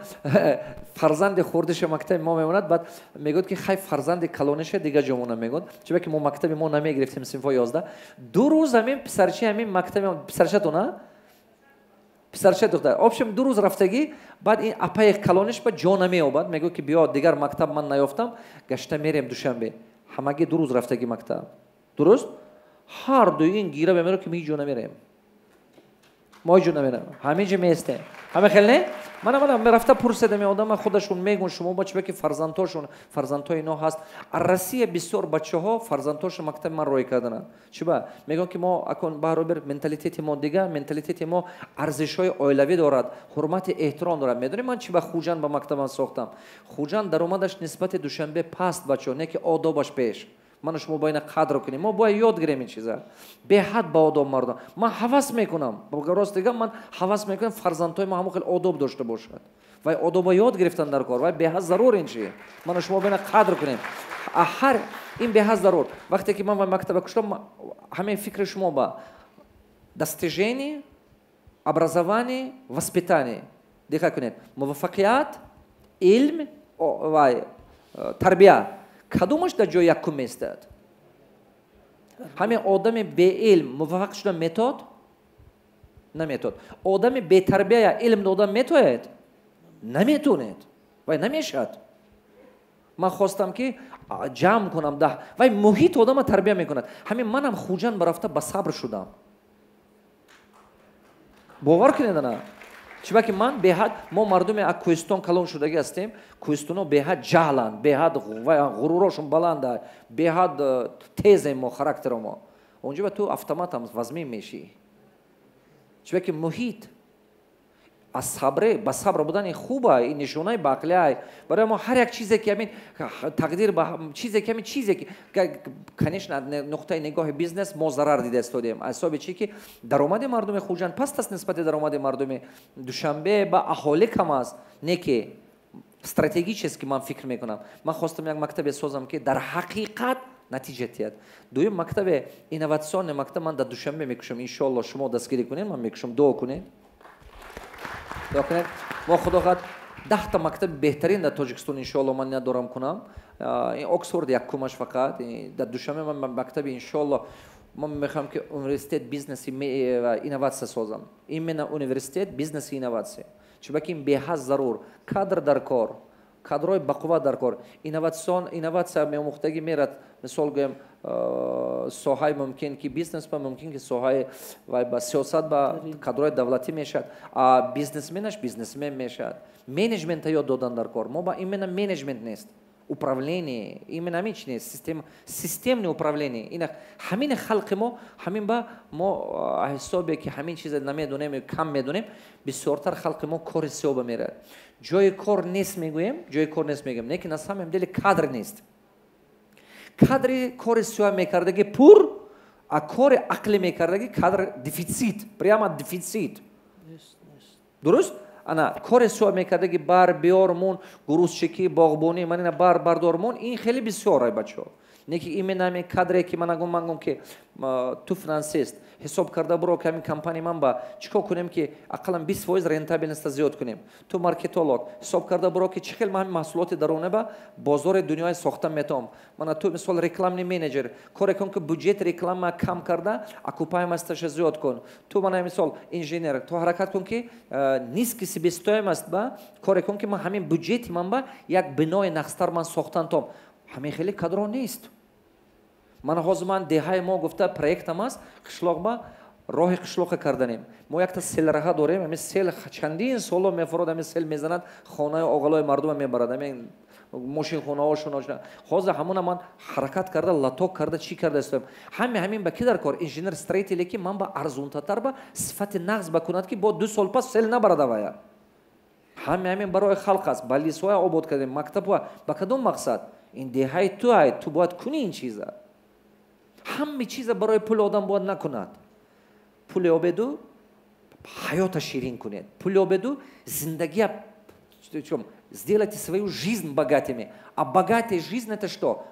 фарзанди хурдиша мактаби мо мемонад, баъд мегӯяд ки хай фарзанди калониша дига ҷо мона мегӯяд, чунки мо мактаби мо намегирифтем синфҳои 11. 2 рӯз ҳамин писарчи ҳамин мактаби писарчатона писарча духтар. Общем, 2 рӯз рафтагӣ, баъд ин апаи калониш ба ҷо намеёбад, мегӯяд ки биё дигар мактаб ман наёфтам, гашта мерем Душанбе. Ҳамагӣ 2 рӯз рафтагӣ мактаб. Дуруст? Ҳар дуи ин гира мемерад ки мо ҳеҷ ҷо намерем. Мо ҳеҷ ҷо намерем. Ҳамин ҷо меистем. Ҳама хел не? Мана рафта пурседам одама худашон мегӯн шумо ба чиба ки фарзандҳошон, фарзандҳои ино ҳаст. Аз Россия бисёр бачаҳо фарзандҳошон мактаби ман рой кардананд. Чиба? Мегӯн ки мо акун баробар менталитети мо дига, менталитети мо арзишҳои оилавӣ дорад, ҳурмати эҳтиром дорад. Медонед ман чиба Хуҷанд ба мактабам сохтам? Хуҷанд даромадаш нисбати Душанбе паст бачаҳо, не ки одобаш пеш. Ману шумо бояд ина қадр кунем, мо бояд ёд гирем ин чиза. Беҳад ба одоб мардум. Ман ҳавас мекунам, рост дигам, ман ҳавас мекунам фарзандҳои мо ҳамон хел одоб дошта бошад. Вай одоба ёд гирифтан дар кор, вай беҳад зарур ин чи. Ману шумо бояд ина қадр кунем. Ҳар ин беҳад зарур. Вақте ки ман вай мактаба куштам, ҳамин фикри шумо ба достижение, образование, воспитание. Диққат кунед. Муваффақият, илм, вай тарбия. Кадомаш дар ҷои якум меистад? Ҳамин одами беилм муваффақ шудан метод? Наметод. Одами бетарбия илм додан метоед? Наметонед. Вай намешавад. Ман хостам ки ҷамъ кунам да вай муҳит одама тарбия мекунад. Ҳамин манам Хуҷанд барафта ба сабр шудам. Бовар кунед ана? Чиба ки ман беҳад, мо мардуми аз кӯҳистон калон шудагӣ ҳастем, кӯҳистоно беҳад ҷаҳланд, беҳад ғурурошон баланда, беҳад тезем мо характеро мо. Онҷо ба ту автоматам вазмин мешӣ. Чиба ки муҳит Аз сабре ба сабр будан ин хуба, ин нишонаи ба ақлиай. Барои мо ҳар як чизе ки ҳамин тақдир ба чизе ки ҳамин чизе ки, конечно, аз нуқтаи нигоҳи бизнес мо зарар дида истодем. Аз ҳисоби чи ки даромади мардуми Хуҷанд паст аст нисбати даромади мардуми Душанбе, ба аҳолӣ кам аст. Не ки стратегически ман фикр мекунам. Ман хостам як мактабе созам, ки дар ҳақиқат натиҷа диҳад. Дуюм мактабе инноватсионный мактаб ман дар Душанбе мекушам. Иншоалло шумо дастгирӣ кунед, ман мекушам. Дуо кунед. Дуо кунед. Мо худо хоҳад 10та мактаби беҳтарин дар Тоҷикистон иншоалло ман ният дорам кунам. Ин Оксфорд якумаш фақат. Дар Душанбе ман мактаби иншоалло ман мехоҳам ки университет бизнеси ва инноватсия созам. Именно университет бизнеси инноватсия. Чунки ин беҳад зарур. Кадр дар кор, кадрҳои бақувват дар кор. Инноватсия меомӯхтагӣ мерад, мисол гӯем, соҳаи мумкин ки бизнес ба, мумкин ки соҳаи вай ба сиёсат ба кадрҳои давлатӣ мешавад, а бизнесменаш бизнесмен мешавад. Менеҷмента ёд додан дар кор. Мо ба именно менеҷмент нест. Управление, именно ҳамин чи нест, системное управление. Ина ҳамин халқи мо, ҳамин ба мо ҳисобе ки ҳамин чиза намедонем, кам медонем, бисёртар халқи мо кори сиёба меравад. Ҷои кор нест мегӯем, ҷои кор нест мегӯем, лекин на самом деле кадр нест. Кадри кори сиёҳ мекардаги пур, а кори ақлӣ мекардаги кадр дефицит, прямо дефицит. Дуруст? Ана кори сиёҳ мекардаги бар биёр мун, грузчики, боғбонӣ, ман ина бар бардор мун, ин хеле бисёр ай бачаҳо. Не ки именно ҳамин кадре ки ман гум ки ту финансист, ҳисоб карда буро ки ҳамин компания ман ба чӣ кор кунем ки ақаллан 20% рентабельностьа зиёд кунем. Ту маркетолог, ҳисоб карда буро ки чӣ хел ман ҳамин маҳсулоти даруна ба бозори дунёи сохта метавам. Мана ту мисол рекламный менеҷер, коре кун ки бюджет реклама кам карда, окупаемостьаша зиёд кун. Ту мана мисол инженер, ту ҳаракат кун ки низкий себестоимость ба коре кун ки ман ҳамин бюджети ман ба як бинои нақстар ман сохтан том. Ҳамин хеле кадро нест. Ман ҳозир ман деҳаи мо гуфта проектам аст, қишлоқ ба роҳи қишлоқа карданем. Мо якта селраҳа дорем, ҳамин сел чандин соло мефурод, ҳамин сел мезанад, хонаи оғалои мардума мебарад, ҳамин мошинхонаҳошон. Ҳозир ҳамона ман ҳаракат карда, латок карда, чӣ карда истоям. Ҳамин ба ки дар кор? Инженер строителе ки ман ба арзунтатар ба сифати нағз ба кунад ки бо 2 сол пас сел набарад авая. Ҳамин барои халқ аст. Балисҳоя обод кардем, мактабҳо. Ба кадом мақсад? Ин деҳаи ту ай, ту бояд кунӣ ин чиза. Ҳаме чиза барои пул одам бояд накунад. Пул ёбеду ҳаёта ширин кунед. Пул ёбеду зиндагия, сделайте свою жизнь богатыми. А богатая жизнь это что?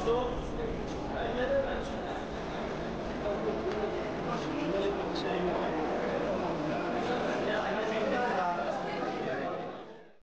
Stop.